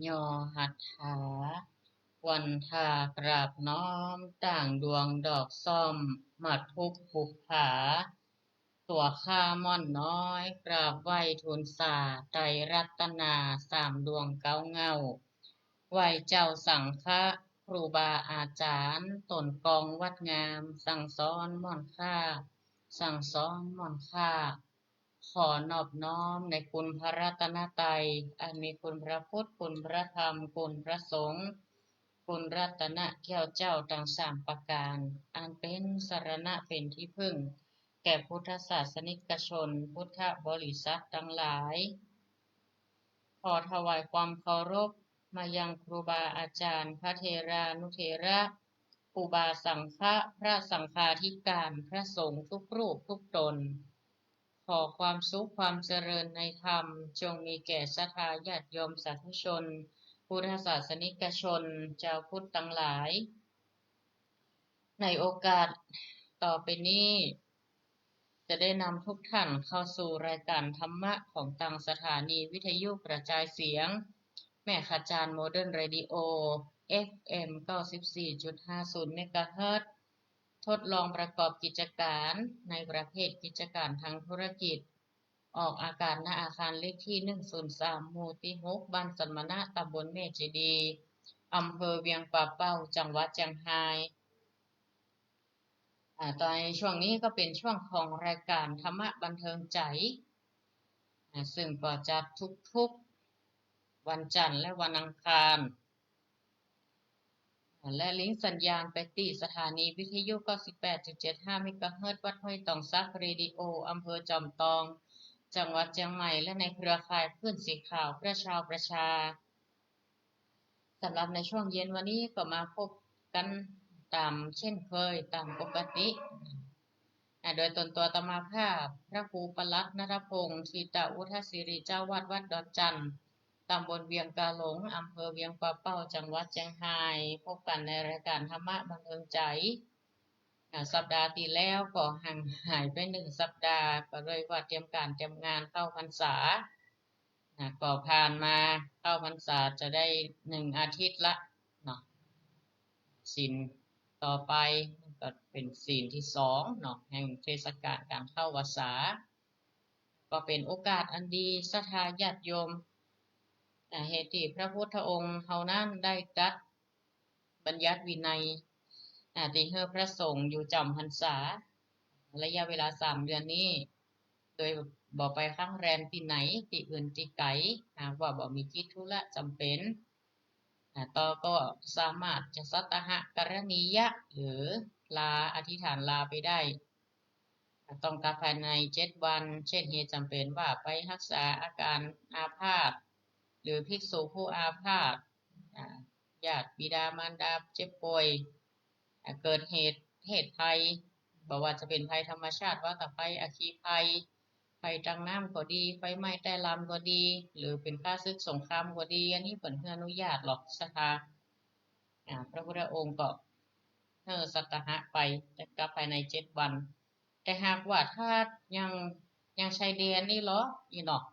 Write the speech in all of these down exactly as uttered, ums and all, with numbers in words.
ยอหัตถา วันทากราบน้อม ต่างดวงดอกส้ม มาทุกบุปผา ตั๋วข้าม่อนน้อย กราบไหว้ทูลสา ไตรรัตนา สามดวงเก๊าเหง้า ไหว้เจ้าสังฆะ ครูบาอาจ๋ารย์ ต้นกองวัดงาม สั่งสอนม่อนข้า สั่งสอนม่อนข้า ขอนอบน้อมในคุณพระรัตนตรัย อันมีคุณพระพุทธ คุณพระธรรม คุณพระสงฆ์ คุณรัตนแก้วเจ้าตังสามประก๋าน อันเป๋นสรณะเป๋นตี้เปิ้ง แก่พุทธศาสนิกชน พุทธบริษัทตังหลาย ขอถวายความเคารพมายังครูบาอาจ๋ารย์ พระเถรานุเถระ อุบาสังฆะ พระสังฆาธิการ พระสงฆ์ทุกรูปทุกต๋น ขอความสุขความเจริญในธรรม จงมีแก่ศรัทธาญาติโยมสาธุชน พุทธศาสนิกชน จาวพุทธตังหลาย ในโอกาสต่อไปนี้ จะได้นำทุกท่านเข้าสู่รายการธรรมะของตังสถานีวิทยุกระจายเสียง แม่ขจารย์โมเดิร์นเรดิโอ เอฟเอ็ม เก้าสิบสี่จุดห้าศูนย์ เมกะเฮิรตซ์ ทดลองประกอบกิจก๋านในประเภทกิจก๋านทางธุรกิจ ออกอากาศ ณ อาคารเลขตี้ หนึ่งศูนย์สาม หมู่ตี้ หก บ้านสมณะ ตำบลแม่เจดีย์ อำเภอเวียงป่าเป้า จังหวัดเจียงฮาย อ่า ต๋อนในช่วงนี้ก็เป๋นช่วงของรายก๋านธรรมะบันเทิงใจ๋ อ่า ซึ่งก็จัดทุกๆวันจันทร์และวันอังคาร และลิงก์สัญญาณไปตี้สถานีวิทยุ เก้าสิบแปดจุดเจ็ดห้า เมกะเฮิรตซ์ วัดห้วยตองสักเรดิโอ อำเภอจอมตอง จังหวัดเจียงใหม่ และในเครือข่ายคลื่นสีขาวเพื่อชาวประชา สำหรับในช่วงเย็นวันนี้ก็มาพบกั๋นต๋ามเช่นเคย ต๋ามปกติ อ่า โดยตนตั๋วอาตมาภาพ พระครูประหลัดณัฐพงษ์ ธีตะวุฒศิริ เจ้าวัดวัดดอนจันทน์ ตำบลเวียงกาหลง อำเภอเวียงป่าเป้า จังหวัดเจียงฮาย พบกั๋นในรายก๋านธรรมะบันเทิงใจ๋ อ่า สัปดาห์ตี้แล้วก็ห่างหายไปหนึ่งสัปดาห์ ก็ด้วยว่าเตรียมก๋านเตรียมงานเข้าพรรษา อ่า ก็ผ่านมาเข้าพรรษาจะได้หนึ่งอาทิตย์ละเนาะ ศีลต่อไปก็เป๋นศีลตี้สองเนาะ แห่งเทศกาลก๋านเข้าพรรษา ก็เป๋นโอกาสอันดี ศรัทธาญาติโยม อ่า เหตุตี้พระพุทธองค์เฮานั้นได้ตรัสบัญญัติวินัย อ่า ตี้หื้อพระสงฆ์อยู่จ๋ำพรรษา ระยะเวลาสามเดือนนี้ โดยบ่ไปค้างแรมตี้ไหน ตี้อื่นตี้ไก๋ หากว่าบ่มีกิจธุระจำเป๋น อ่า ต่อก็สามารถจะสัตตหกรณียะ หรือลาอธิษฐานลาไปได้ อ่า ต้องกลับภายในเจ็ดวัน เช่นเหตุจำเป๋นว่าไปฮักษาอาก๋านอาพาธ หรือภิกษุผู้อาพาธ อ่า ญาติบิดามารดาเจ็บป่วย อ่า เกิดเหตุเพศภัย บ่ว่าจะเป๋นภัยธรรมชาติ วาตภัย อัคคีภัย ภัยตางน้ำก็ดี ไฟไหม้ใต้ลำก็ดี หรือเป๋นข้าศึกสงครามก็ดี อันนี้เปิ้นบ่อนุญาตหรอก ศรัทธา อ่า พระพุทธองค์ก็หื้อสัตตหะไป แต่กลับภายในเจ็ดวัน แต่หากว่าถ้ายัง ยังชายแดนนี่ลอ อี้เนาะ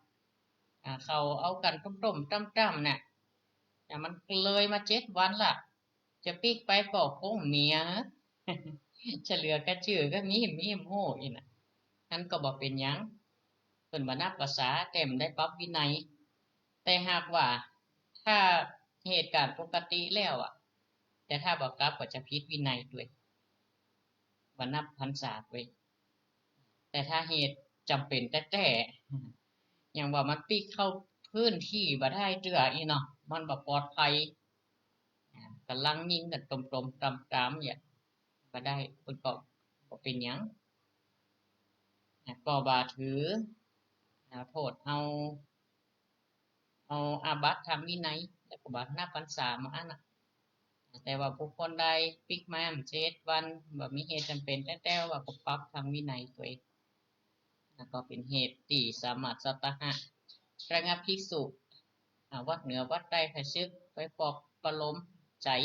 อ่า เขาเอากั๋นตุ้มๆ ต้ำๆ เนี่ย แต่มันเลยมาเจ็ดวันละ จะปิ๊กไปก็คงเมีย จะเหลือก๋าจื้อก็มี มีโม่อี้นะ นั้นก็บ่เป๋นหยัง เปิ้นบ่นับภาษา แต่บ่ได้ปรับวินัย แต่หากว่าถ้าเหตุก๋ารณ์ปกติแล้วอะ แต่ถ้าบ่กลับก็จะผิดวินัยตวย บ่นับพรรษาตวย แต่ถ้าเหตุจ๋ำเป๋นแต๊ๆ อย่างว่ามันปิ๊กเข้าพื้นตี้บ่ได้เตื้ออี้เนาะ มันบ่ปลอดภัย อ่า ก่ำลังยิงกั๋นตมๆ ต๋ามๆ เนี่ย บ่ได้ เปิ้นก็บ่เป๋นหยัง อ่า ก็บ่ถือ อ่า โต้ษเอา เอาอาบัติตางวินัย แล้วก็บ่นับพรรษามาอั้นน่ะ แต่ว่าบุคคลใดปิ๊กมาเจ็ดวัน บ่มีเหตุจ๋ำเป๋นแต๊ๆ ว่าก็ปรับตางวินัยตวย แล้วก็เป๋นเหตุตี้สามารถสัตตหะ ระงับภิกษุ อ่า วัดเหนือวัดใต้ข้าศึก ไปปลอบประโลมใจ๋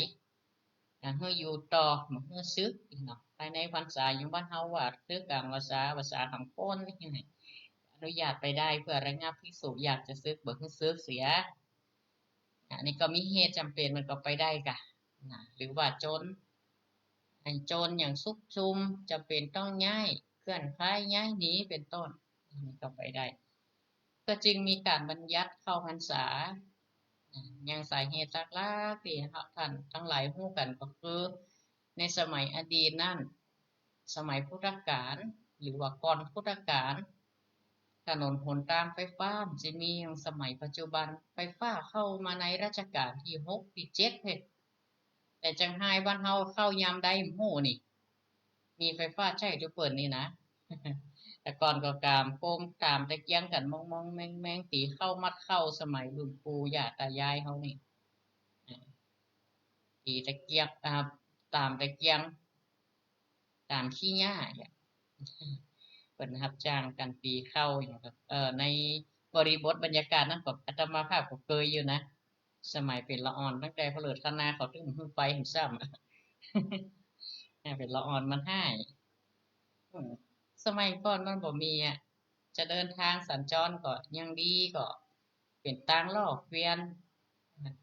อ่า หื้ออยู่ต่อ บ่หื้อสึกเนาะ ภายในพรรษา อย่างบ้านเฮาว่าตึกก๋างพรรษา ภาษาของคน อนุญาตไปได้ เพื่อระงับภิกษุอยากจะสึก บ่หื้อสึกเสีย อ่า นนี้ก็มีเหตุจ๋ำเป๋นมันก็ไปได้ก่ะ นะ หรือว่าโจร ไอ้โจรอย่างซุกซุม จ๋ำเป๋นต้องย้าย เคลื่อนย้าย ย้ายหนี เป๋นต้น อันนี้ก็ไปได้ ก็จึงมีก๋านบัญญัติเข้าพรรษา นะ อย่างสาเหตุหลักๆ ตี้ท่านตังหลายฮู้กั๋นก็คือ ในสมัยอดีตนั้น สมัยพุทธกาล หรือว่าก่อนพุทธกาล ถนนหนตางไฟฟ้าบ่มีอย่างสมัยปัจจุบัน ไฟฟ้าเข้ามาในรัชกาลตี้หกตี้เจ็ดเพ่น แต่เจียงฮายบ้านเฮาเข้ายามใดบ่ฮู้นี่ มีไฟฟ้าใจ๊จุเปิ้นนี่นะ แต่ก่อนก็ก๋ามโกมต๋ามตะเกียงกั๋นมองๆ แมงๆ ตี๋ข้าวหม้อข้าวสมัยรุ่นปู่ย่าต๋ายายเฮานี่ ตี๋ตะเกียง อ่า ต๋ามตะเกียง ต๋ามขี้หญ้าเนี่ย เปิ้นฮับจ้างกั๋นตี๋ข้าวอย่างกับ เอ่อ ในบริบทบรรยากาศนั้นก็อาตมาภาพก็เกยอยู่นะ สมัยเป๋นละอ่อน ตั้งแต่เผลิดคณาเขาตึงหื้อไปหั้นซ้ำ อ่า เป๋นละอ่อนมันฮ้าย อืม สมัยก่อนมันบ่มีอะ จะเดินทางสัญจรก็ยังดี ก็เป๋นตางล้อเกวียน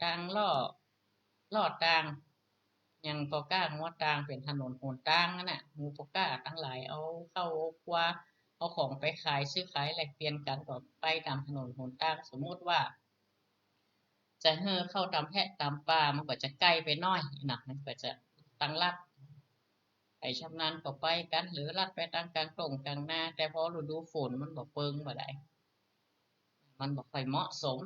ตางล้อ ล้อตาง ยังปอก้างัวตาง เป๋นถนนหนตางนั่นน่ะ หมู่ปอก้าตังหลายเอาข้าวเอาควา เอาของไปขาย ซื้อขายแลกเปลี่ยนกั๋น ก็ไปต๋ามถนนหนตาง สมมุติว่า จะหื้อเข้าต๋ามแพะต๋ามป่า มันก็จะใก้ไปหน้อยนะ มันก็จะตังลัด ใผชำนาญก็ไปกั๋น หรือลัดไปตางก๋างต้งก๋างนา แต่พอฤดูฝนมันบ่เปิงบ่ได้ มันบ่ค่อยเหมาะสม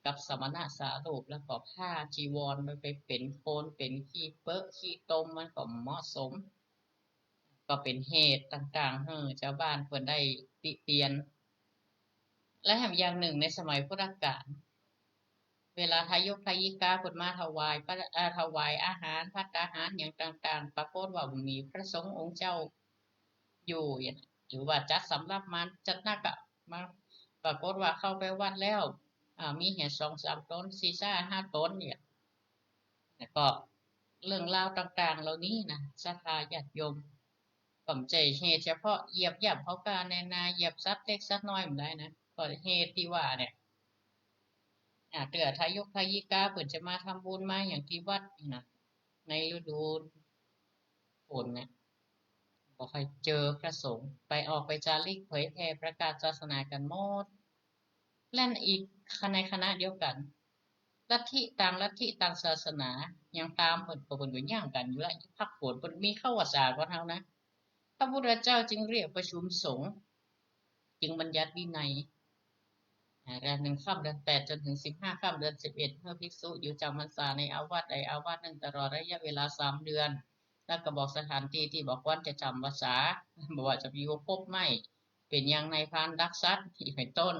กับสมณะสารูป แล้วก็ผ้าจีวรมันไปเป๋นโคลนเป๋นขี้เปอะขี้ตม มันก็บ่เหมาะสม ก็เป๋นเหตุต่างๆ หื้อจาวบ้านเปิ้นได้ติเตียน และแถมอย่างนึ่งในสมัยพุทธกาล เวลาทายกทายิกาเปิ้นมาถวายพระ เอ่อ ถวายอาหาร ภัตตาหาร หยังต่างๆ ปรากฏว่าบ่มีพระสงฆ์องค์เจ้าอยู่ หรือว่าจัดสำรับมาจัดนักอะ มา ปรากฏว่าเข้าไปวัดแล้ว อ่า มีแหสองสามต๋น สี่ห้าต๋นเนี่ย แล้วก็เรื่องราวต่างๆ เหล่านี้นะ ศรัทธาญาติโยม ก็บ่ใจ้เหตุเฉพาะเหยียบย่ำเฮาก้าแน่นา เหยียบสัตว์เล็กสัตว์น้อยบ่ได้นะ ก็เหตุตี้ว่าเนี่ย อ่า เตื้อทายกทายิกาเปิ้นจะมาทำบุญมาหยังตี้วัดนี่นะ ในฤดูฝนเนี่ย บ่ค่อยเจอพระสงฆ์ ไปออกไปจาริกเผยแผ่ประกาศศาสนากั๋นหมด และอีกในขณะเดียวกั๋น ลัทธิต่างลัทธิต่างศาสนา ยังต๋ามเปิ้น เปิ้นก็แย่งกั๋นอยู่ละ พรรคโขนเปิ้นมีเข้าพรรษาก่อนเฮานะ พระพุทธเจ้าจึงเรียกประชุมสงฆ์ จึงบัญญัติวินัย อ่า เดือนหนึ่งค่ำเดือนแปดจ๋นเถิงสิบห้าค่ำเดือนสิบเอ็ด หื้อภิกษุอยู่จำพรรษาในอาวาสใดอาวาสนึ่งตลอดระยะเวลาสามเดือน แล้วก็บอกสถานตี้ตี้บ่ควรจะจำพรรษา บ่ว่าจะไปอยู่พบไม้ เป๋นอย่างนายพรานลักสัตว์ เป๋นต้น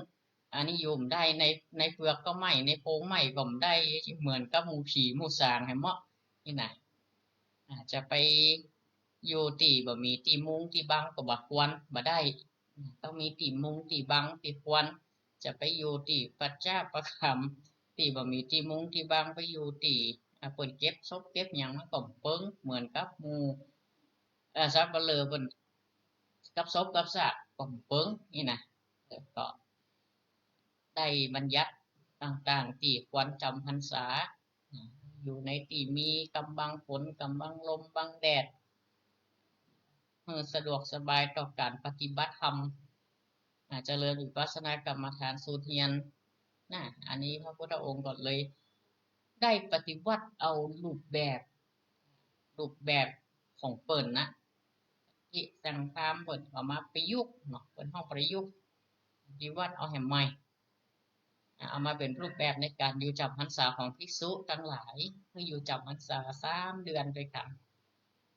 อันนี้อยู่บ่ได้ ใน ในเฟือกก็ไม้ ในโพรงไม้ก็บ่ได้ เหมือนกับหมู่ผีหมู่สางหั้นเนาะ นี่นะ อ่า จะไปอยู่ตี้บ่มีตี้มุงตี้บังก็บ่ควร บ่ได้ ต้องมีตี้มุงตี้บังตี้ควร จะไปอยู่ตี้ป่าจ๊าป่าขำ ตี้บ่มีตี้มุงตี้บัง ไปอยู่ตี้ อ่า เปิ้นเก็บศพเก็บหยังมันก็บ่เปิง เหมือนกับหมู่ เอ่อ สัปเหร่อเปิ้น กับศพกับซากก็บ่เปิง นี่นะ แล้วก็ได้บัญญัติต่างๆ ตี้ควรจำพรรษา อยู่ในตี้มีกำบังฝน กำบังลม บังแดด หื้อสะดวกสบายต่อก๋านปฏิบัติธรรม อ่า เจริญวิปัสสนากรรมฐานสูตรเฮียน นะ อันนี้พระพุทธองค์ก็เลยได้ปฏิวัติเอารูปแบบ รูปแบบของเปิ้นนะ ตี้ต่างพราหมณ์เปิ้นเอามาประยุกต์เนาะ เปิ้นฮ้องประยุกต์ ปฏิวัติเอาแหมใหม่ เอามาเป๋นรูปแบบในก๋านอยู่จำพรรษาของภิกษุตังหลาย หื้ออยู่จำพรรษาสามเดือนตวยกั๋น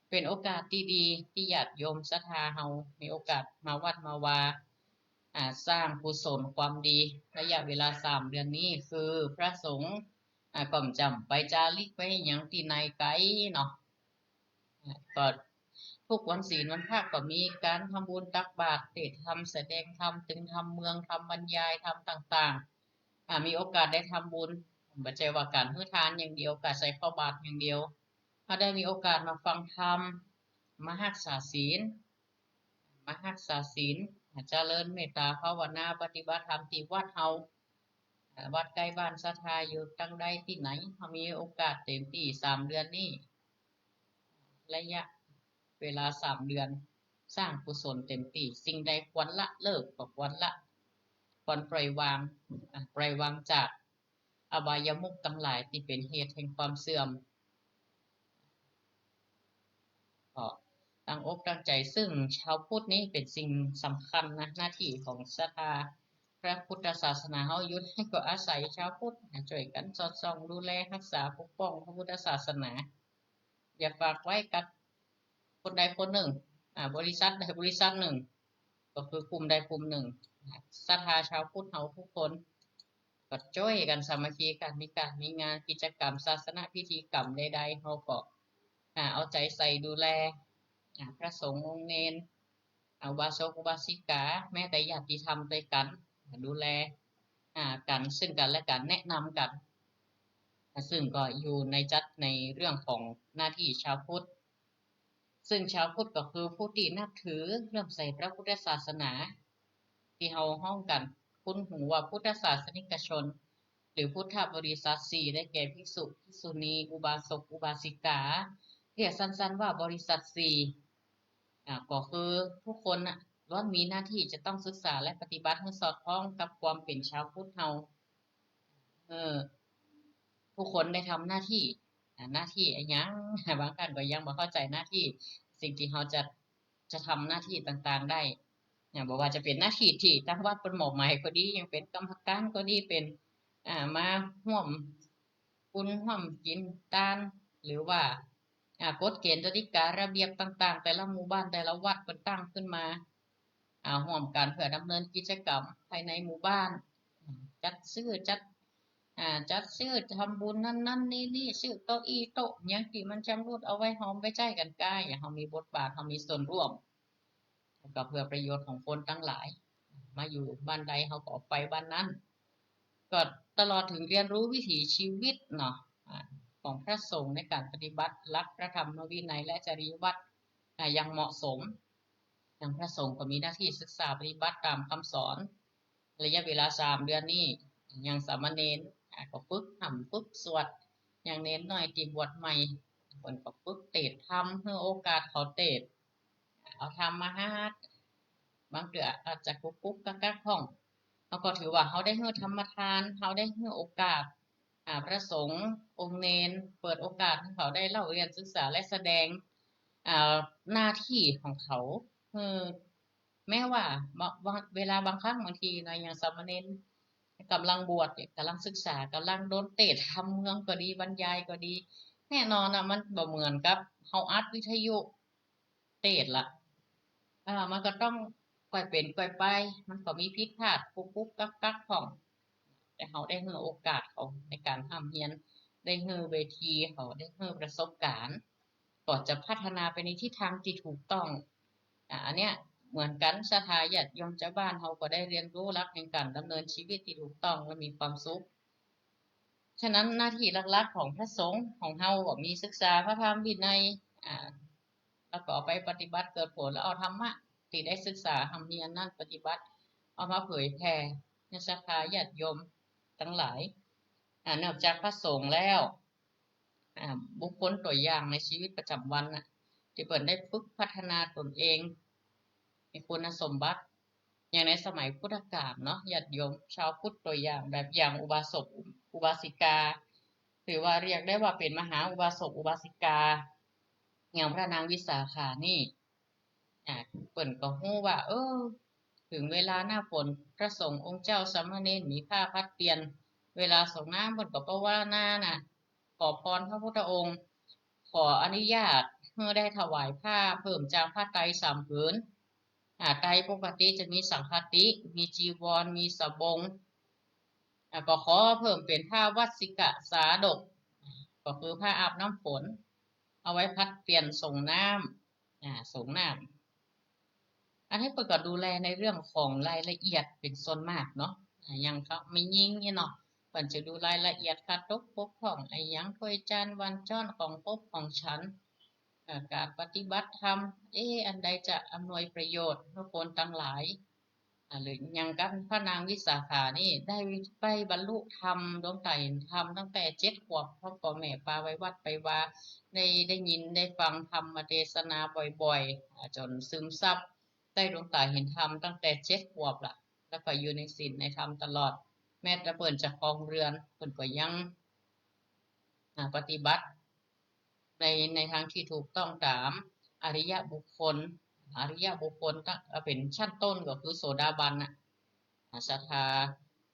เป๋นโอกาสตี้ดีตี้ญาติโยมศรัทธาเฮามีโอกาสมาวัดมาวา อ่า สร้างกุศลความดี ระยะเวลาสามเดือนนี้ คือพระสงฆ์ อ่า ก็บ่จำไปจาริกไปหยังตี้ไหนไก๋เนาะ อ่า ก็ทุกวันศีลวันพระก็มีก๋านทำบุญตักบาตร เทศน์ธรรม แสดงธรรม ตึงธรรมเมือง ธรรมบรรยายธรรมต่างๆ อ่า มีโอกาสได้ทำบุญ บ่ใจ้ว่าก๋านหื้อทานอย่างเดียว ก๋านใส่ข้าวบาตรอย่างเดียว เฮาได้มีโอกาสมาฟังธรรม มาฮักษาศีล มาฮักษาศีล เจริญเมตตาภาวนาปฏิบัติธรรมตี้วัดเฮา อ่า วัดใก้บ้านศรัทธาอยู่ตังใดตี้ไหน เฮามีโอกาสเต็มตี้สามเดือนนี้ ระยะเวลาสามเดือน สร้างกุศลเต็มตี้ สิ่งใดควรละเลิกก็ควรละ ควรปล่อยวาง อ่า ปล่อยวางจากอบายมุขตังหลายตี้เป๋นเหตุแห่งความเสื่อม ก็ตั้งอกตั้งใจ๋ ซึ่งชาวพุทธนี้เป๋นสิ่งสำคัญนะ หน้าตี้ของศรัทธาพระพุทธศาสนาเฮา อยู่ใดก็อาศัยชาวพุทธนะ จ้วยกั๋นสอดส่องดูแลฮักษาปกป้องพระพุทธศาสนา อย่าฝากไว้กับคนใดคนนึ่ง อ่า บริษัทใดบริษัทนึ่ง ก็คือกลุ่มใดกลุ่มนึ่ง ศรัทธาชาวพุทธเฮากู้คน ก็จ้วยกั๋นสามัคคีกั๋น มีก๋านมีงานกิจกรรมศาสนพิธีกรรมใดๆ เฮาก็ อ่า เอาใจ๋ใส่ดูแล อ่า พระสงฆ์องค์เณร อ่า อุบาสกอุบาสิกา แม้แต่ญาติธรรมตวยกั๋น ดูแล อ่า กั๋นซึ่งกั๋นและกั๋น แนะนำกั๋น อ่า ซึ่งก็อยู่ในจัดในเรื่องของหน้าตี้ชาวพุทธ ซึ่งชาวพุทธก็คือผู้ตี้นับถือเลื่อมใสพระพุทธศาสนา ตี้เฮาฮ้องกั๋นคุ้นหูว่าพุทธศาสนิกชน หรือพุทธบริษัทสี่ ได้แก่ภิกษุ ภิกษุณี อุบาสก อุบาสิกา เรียกสั้นๆ ว่าบริษัทสี่ อ่า ก็คือทุกคนน่ะล้วนมีหน้าตี้จะต้องศึกษาและปฏิบัติหื้อสอดคล้องกับความเป๋นชาวพุทธเฮา เออ ทุกคนได้ทำหน้าตี้ อ่า หน้าตี้อะหยัง บางท่านก็ยังบ่เข้าใจ๋หน้าตี้ สิ่งตี้เฮาจะ จะทำหน้าตี้ต่างๆ ได้ เนี่ย บ่ว่าจะเป๋นหน้าตี้ตี้ตางวัดเปิ้นมอบหมายก็ดี อย่างเป๋นกรรมการก็ดี เป๋น อ่า มาฮ่วมบุญฮ่วมกิ๋นตาน หรือว่า อ่า กฎเกณฑ์กติการะเบียบต่างๆ แต่ละหมู่บ้านแต่ละวัดเปิ้นตั้งขึ้นมา อ่า ฮ่วมกั๋นเพื่อดำเนินกิจกรรมภายในหมู่บ้าน จัดซื้อ จัด อ่า จัดซื้อทำบุญนั่นๆ นี่ๆ ซื้อเก้าอี้โต๊ะหยังตี้มันจำรุด เอาไว้หอมไว้ใจ๊กั๋นก้า อย่างเฮามีบทบาท เฮามีส่วนร่วม ก็เพื่อประโยชน์ของคนตังหลาย มาอยู่บ้านใดเฮาก็ไปบ้านนั้น ก็ตลอดเถิงเรียนรู้วิถีชีวิตเนาะ อ่า ของพระสงฆ์ในก๋านปฏิบัติหลักพระธรรมวินัยและจริยวัตร อ่า อย่างเหมาะสม อย่างพระสงฆ์ก็มีหน้าตี้ศึกษาปฏิบัติต๋ามกำสอน ระยะเวลาสามเดือนนี้ อย่างสามเณร อ่า ก็ฝึกธรรมฝึกสวด อย่างเณรน้อยตี้บวชใหม่ เปิ้นก็ฝึกเตสน์ธรรม หื้อโอกาสเขาเตสน์ เอาธรรมมาหัด บางเตื้ออาจจะกุกกุกกักกักพ่อง เฮาก็ถือว่าเฮาได้หื้อธรรมทาน เฮาได้หื้อโอกาส อ่า พระสงฆ์องค์เณร เปิดโอกาสหื้อเขาได้เล่าเรียนศึกษาและแสดง อ่า หน้าตี้ของเขา เออ แม้ว่าบาง บาง เวลาบางครั้งบางทีนะ อย่างสามเณรก่ำลังบวชเนี่ย ก่ำลังศึกษา ก่ำลังโดนเตสน์ธรรมเมืองก็ดี บรรยายก็ดี แน่นอนน่ะ มันบ่เหมือนกับเฮาอัดวิทยุเตสน์ละ อ่า มันก็ต้องก่อยเป๋นก่อยไป มันก็มีผิดพลาดกุกกุกกักกักพ่อง แต่เฮาได้หื้อโอกาสเขาในก๋านฮ่ำเฮียน ได้หื้อเวทีเขา ได้หื้อประสบก๋ารณ์ ก็จะพัฒนาไปในทิศทางตี้ถูกต้อง อ่า อันเนี้ยเหมือนกั๋น ศรัทธาญาติโยมจาวบ้านเฮาก็ได้เรียนรู้หลักแห่งก๋านดำเนินชีวิตตี้ถูกต้องและมีความสุข ฉะนั้นหน้าตี้หลักๆ ของพระสงฆ์ของเฮาก็มีศึกษาพระธรรมวินัย อ่า แล้วก็เอาไปปฏิบัติเกิดผล แล้วเอาธรรมะตี้ได้ศึกษาฮ่ำเฮียนนั้นปฏิบัติ เอามาเผยแผ่หื้อศรัทธาญาติโยมตังหลาย อ่า นอกจากพระสงฆ์แล้ว อ่า บุคคลตั๋วอย่างในชีวิตประจ๋ำวันน่ะ ตี้เปิ้นได้ฝึกพัฒนาตนเอง มีคุณสมบัติ อย่างในสมัยพุทธกาลเนาะ ญาติโยมชาวพุทธตั๋วอย่าง แบบอย่างอุบาสก อุบาสิกา ถือว่าเรียกได้ว่าเป๋นมหาอุบาสกอุบาสิกา อย่างพระนางวิสาขานี่ อ่า เปิ้นก็ฮู้ว่า เออ เถิงเวลาหน้าฝน พระสงฆ์องค์เจ้าสามเณรมีผ้าผลัดเปลี่ยน เวลาสรงน้ำเปิ้นก็ภาวนาน่ะ ขอพรพระพุทธองค์ ขออนุญาตหื้อได้ถวายผ้าเพิ่มจากผ้าไตรสามผืน อ่า ไตรปกติจะมีสังฆาติ มีจีวร มีสบง อ่า ก็ขอเพิ่มเป๋นผ้าวัสสิกสาดก ก็คือผ้าอาบน้ำฝน เอาไว้ผลัดเปลี่ยนสรงน้ำ อ่า สรงน้ำ อันนี้เปิ้นก็ดูแลในเรื่องของรายละเอียดเป๋นส่วนมากเนาะ อ่า อย่างเขาแม่ญิงนี่เนาะ เปิ้นจะดูรายละเอียดขาดตกบกพร่องอะหยัง ถ้วยจานหว่านจ๊อน ของครบของฉัน เอ่อ ก๋านปฏิบัติธรรม เอ๊ะ อันใดจะอำนวยประโยชน์หื้อคนตังหลาย อ่า หรืออย่างกับพระนางวิสาขานี่ได้ไปบรรลุธรรม ดวงต๋าเห็นธรรมตั้งแต่เจ็ดขวบ เพราะป้อแม่ปาไปวัดไปวา ได้ ได้ยินได้ฟังธรรมเทศนาบ่อยๆ อ่า จ๋นซึมซับ ได้ดวงต๋าเห็นธรรมตั้งแต่เจ็ดขวบละ แล้วก็อยู่ในศีลในธรรมตลอด แม้แต่เปิ้นจะครองเรือน เปิ้นก็ยัง อ่า ปฏิบัติใน ในทางตี้ถูกต้องต๋ามอริยบุคคล อริยบุคคลตั้ง เอ่อ เป๋นชั้นต้นก็คือโสดาบันน่ะ อ่า ศรัทธา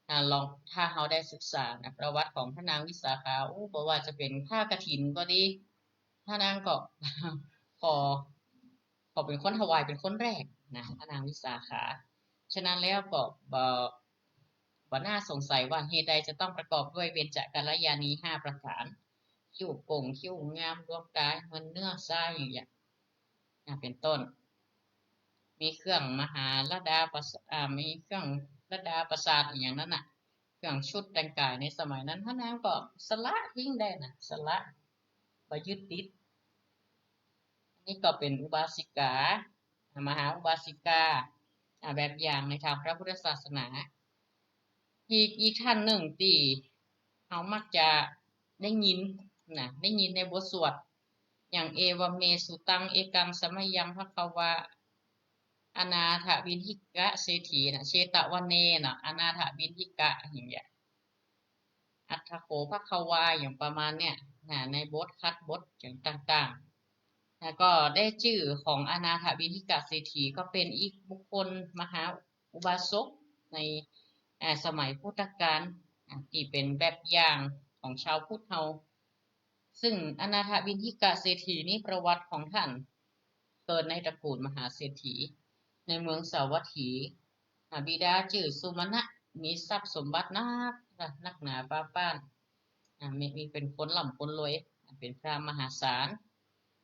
อ่า ลอง ถ้าเฮาได้ศึกษานะ ประวัติของพระนางวิสาขา โอ้ บ่ว่าจะเป๋นผ้ากฐินก็ดี พระนางก็ ขอ ขอเป๋นคนถวายเป๋นคนแรกนะ พระนางวิสาขา ฉะนั้นแล้วก็บ่ บ่น่าสงสัยว่าเหตุใดจะต้องประกอบด้วยเบญจกัลยาณีห้าประก๋าน คิ้วโก่ง คิ้วงาม ดวงต๋าเหมือนเนื้อทรายอย่างเงี้ย อ่า เป๋นต้น มีเครื่องมหาลดาประส- อ่า มีเครื่องลดาประสาทอย่างนั้นน่ะ เครื่องชุดแต่งกายในสมัยนั้น พระนางก็สละทิ้งได้นะ สละ บ่ยึดติด อันนี้ก็เป๋นอุบาสิกา มหาอุบาสิกา อ่า แบบอย่างในทางพระพุทธศาสนา อีก อีกท่านนึ่งตี้เฮามักจะได้ยินนะ ได้ยินในบทสวด อย่าง เอวะเม สุตัง เอกัง สะมะยัง ภะคะวา อนาถวิณฑิกะเศรษฐีนะ เชตวะเนนะ อนาถวิณฑิกะ อย่างเงี้ย อัฏฐโข ภะคะวา อย่างประมาณเนี่ยนะ ในบทคัดบทอย่างต่างๆ แล้วก็ได้จื้อของอนาถวิณฑิกะเศรษฐี ก็เป๋นอีกบุคคลมหาอุบาสกใน อ่า สมัยพุทธกาล อ่า ตี้เป๋นแบบอย่างของชาวพุทธเฮา ซึ่งอนาถวิณฑิกะเศรษฐีนี้ ประวัติของท่าน เกิดในตระกูลมหาเศรษฐี ในเมืองสาวัตถี อ่า บิดาจื้อสุมาณะ มีทรัพย์สมบัตินัก นักหนาฟ้าฟ้าน อ่า มี มีเป๋นคนร่ำคนรวย อ่า เป๋นพราหมณ์มหาศาล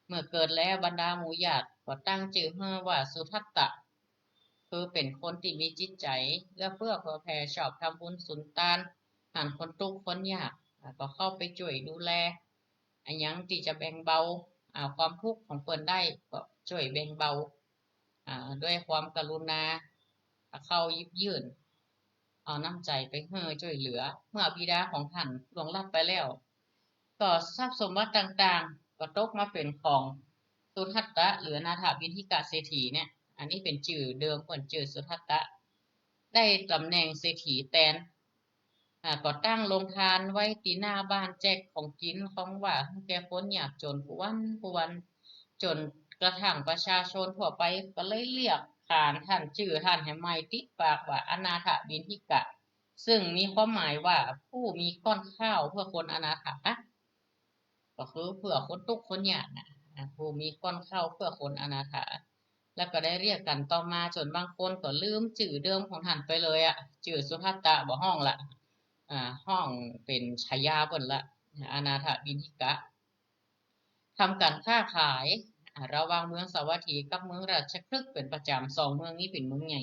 เมื่อเกิดแล้วบรรดาหมู่ญาติก็ตั้งจื้อหื้อว่าสุทัตตะ คือเป๋นคนตี้มีจิตใจ๋เอื้อเฟื้อเผื่อแผ่ ชอบทำบุญสุนตาน หันคนตุ๊กข์คนยาก อ่า ก็เข้าไปจ้วยดูแล อะหยังตี้จะแบ่งเบา อ่า ความทุกข์ของเปิ้นได้ก็จ้วยแบ่งเบา อ่า ด้วยความกรุณา เข้าหยิบยื่น เอาน้ำใจ๋ไปหื้อจ้วยเหลือ เมื่อบิดาของท่านล่วงลับไปแล้ว ก็ทรัพย์สมบัติต่างๆ ก็ตกมาเป๋นของสุทัตตะ หรืออนาถวิณฑิกะเศรษฐีเนี่ย อันนี้เป๋นจื้อเดิมเปิ้นจื้อสุทัตตะ ได้ต๋ำแหน่งเศรษฐีแตน อ่า ก็ตั้งโรงทานไว้ตี้หน้าบ้าน แจกของกิ๋นของหว่านหื้อแก่คนยากจ๋นกู้วันกู้วัน จ๋นกระทั่งประชาชนทั่วไปก็เลยเรียกขานท่าน จื้อท่านหื้อใหม่ติดปากว่าอนาถวิณฑิกะ ซึ่งมีความหมายว่าผู้มีก้อนข้าวเพื่อคนอนาถะ ก็คือเพื่อคนตุ๊กข์คนยากน่ะ อ่า ผู้มีก้อนข้าวเพื่อคนอนาถะ แล้วก็ได้เรียกกั๋นต่อมาจ๋นบางคนก็ลืมจื้อเดิมของท่านไปเลยอะ จื้อสุทัตตะบ่ฮ้องละ อ่า ฮ้องเป๋นฉายาเปิ้นละ อนาถวิณฑิกะ ทำก๋านค้าขาย อ่า ระหว่างเมืองสาวัตถีกับเมืองราชคฤห์เป๋นประจ๋ำ สองเมืองนี้เป๋นเมืองใหญ่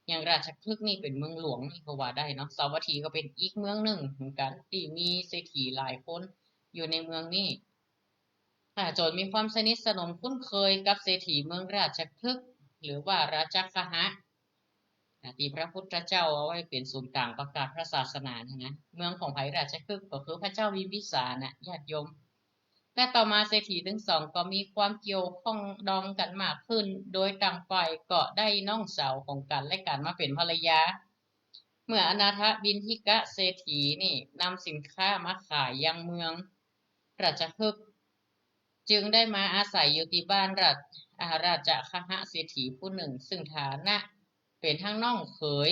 อย่างราชคฤห์นี่เป๋นเมืองหลวงนี่ก็ว่าได้เนาะ สาวัตถีก็เป๋นอีกเมืองนึ่งเหมือนกั๋น ตี้มีเศรษฐีหลายคนอยู่ในเมืองนี้ อ่า จ๋นมีความสนิทสนมคุ้นเคยกับเศรษฐีเมืองราชคฤห์ หรือว่าราชคหะ อ่า ตี้พระพุทธเจ้าเอาไว้เป๋นศูนย์ก๋างประกาศพระศาสนาเนี่ยนะ เมืองของใผราชคฤห์ ก็คือพระเจ้าบิมบิสารน่ะ ญาติโยม และต่อมาเศรษฐีตึงสองก็มีความเกี่ยวข้องดองกั๋นมากขึ้น โดยต่างฝ่ายก็ได้น้องสาวของกั๋นและกั๋นมาเป๋นภรรยา เมื่ออนาถวิณฑิกะเศรษฐีนี่นำสินค้ามาขายยังเมืองราชคฤห์ จึงได้มาอาศัยอยู่ตี้บ้านราช- อ่า ราชคหะเศรษฐีผู้นึ่ง ซึ่งฐานะเป๋นตังน้องเขย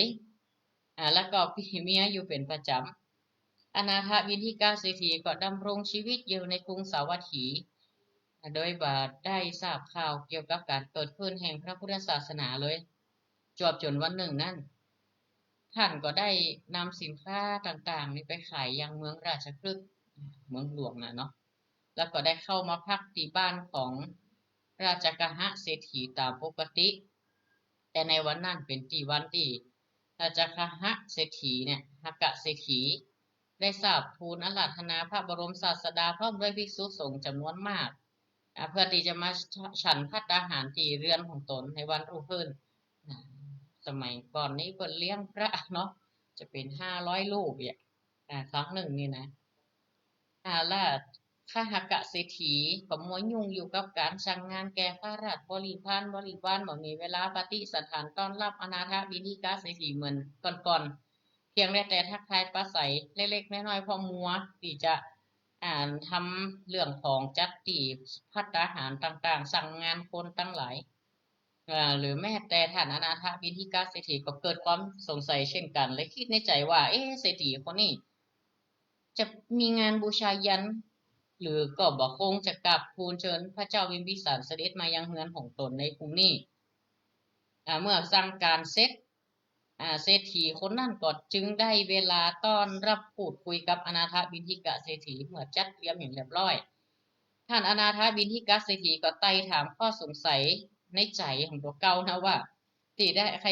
อ่า แล้วก็ปี้เมียอยู่เป๋นประจ๋ำ อนาถวิณฑิกะเศรษฐีก็ดำรงชีวิตอยู่ในกรุงสาวัตถี อ่า โดยบ่ได้ทราบข่าวเกี่ยวกับก๋านเกิดขึ้นแห่งพระพุทธศาสนาเลย จวบจ๋นวันนึ่งนั้น ท่านก็ได้นำสินค้าต่างๆ นี่ไปขายยังเมืองราชคฤห์ เมืองหลวงน่ะเนาะ แล้วก็ได้เข้ามาพักตี้บ้านของราชคหะเศรษฐีต๋ามปกติ แต่ในวันนั้นเป๋นตี้วันตี้ราชคหะเศรษฐีเนี่ย หกะเศรษฐี ได้ทราบทูลอาราธนาพระบรมศาสดาพร้อมด้วยภิกษุสงฆ์จ๋ำนวนมาก อ่า เพื่อตี้จะมาฉันภัตตาหารตี้เรือนของตนในวันรุ่งขึ้น อ่า สมัยก่อนนี้เปิ้นเลี้ยงพระเนาะ จะเป๋นห้าร้อยรูปเนี่ย อ่า ครั้งนึ่งนี่นะ อ่า ราชคหกเศรษฐีก็มัวยุ่งอยู่กับก๋านสั่งงานแก่ข้าราชบริพาร บริวาร บ่มีเวลาปฏิสัณฐานต้อนฮับอนาถบิณฑิกเศรษฐีเหมือนก่อนๆ เพียงได้แต่ทักทายปราศรัยเล็กๆ น้อยๆ เพราะมัวตี้จะ อ่า ทำเรื่องของจัดตี้ภัตตาหารต่างๆ สั่งงานคนตังหลาย เอ่อ หรือแม้แต่ต้านอนาถบิณฑิกเศรษฐีก็เกิดความสงสัยเช่นกั๋น และกึ๊ดในใจ๋ว่า เอ๊ะ เศรษฐีคนนี้ จะมีงานบูชายัน หรือก็บ่คงจะกราบทูลเจิญพระเจ้าบิมบิสารเสด็จมายังเฮือนของต๋นในพรุ่งนี้ อ่า เมื่อสั่งก๋านเสร็จ อ่า เศรษฐีคนนั้นก็จึงได้เวลาต้อนฮับพูดคุยกับอนาถบิณฑิกเศรษฐี เมื่อจัดเตรียมอย่างเรียบร้อย ต้านอนาถบิณฑิกเศรษฐีก็ไต่ถามข้อสงสัยในใจ๋ของตั๋วเก่านะว่า ตี้ได้ใค่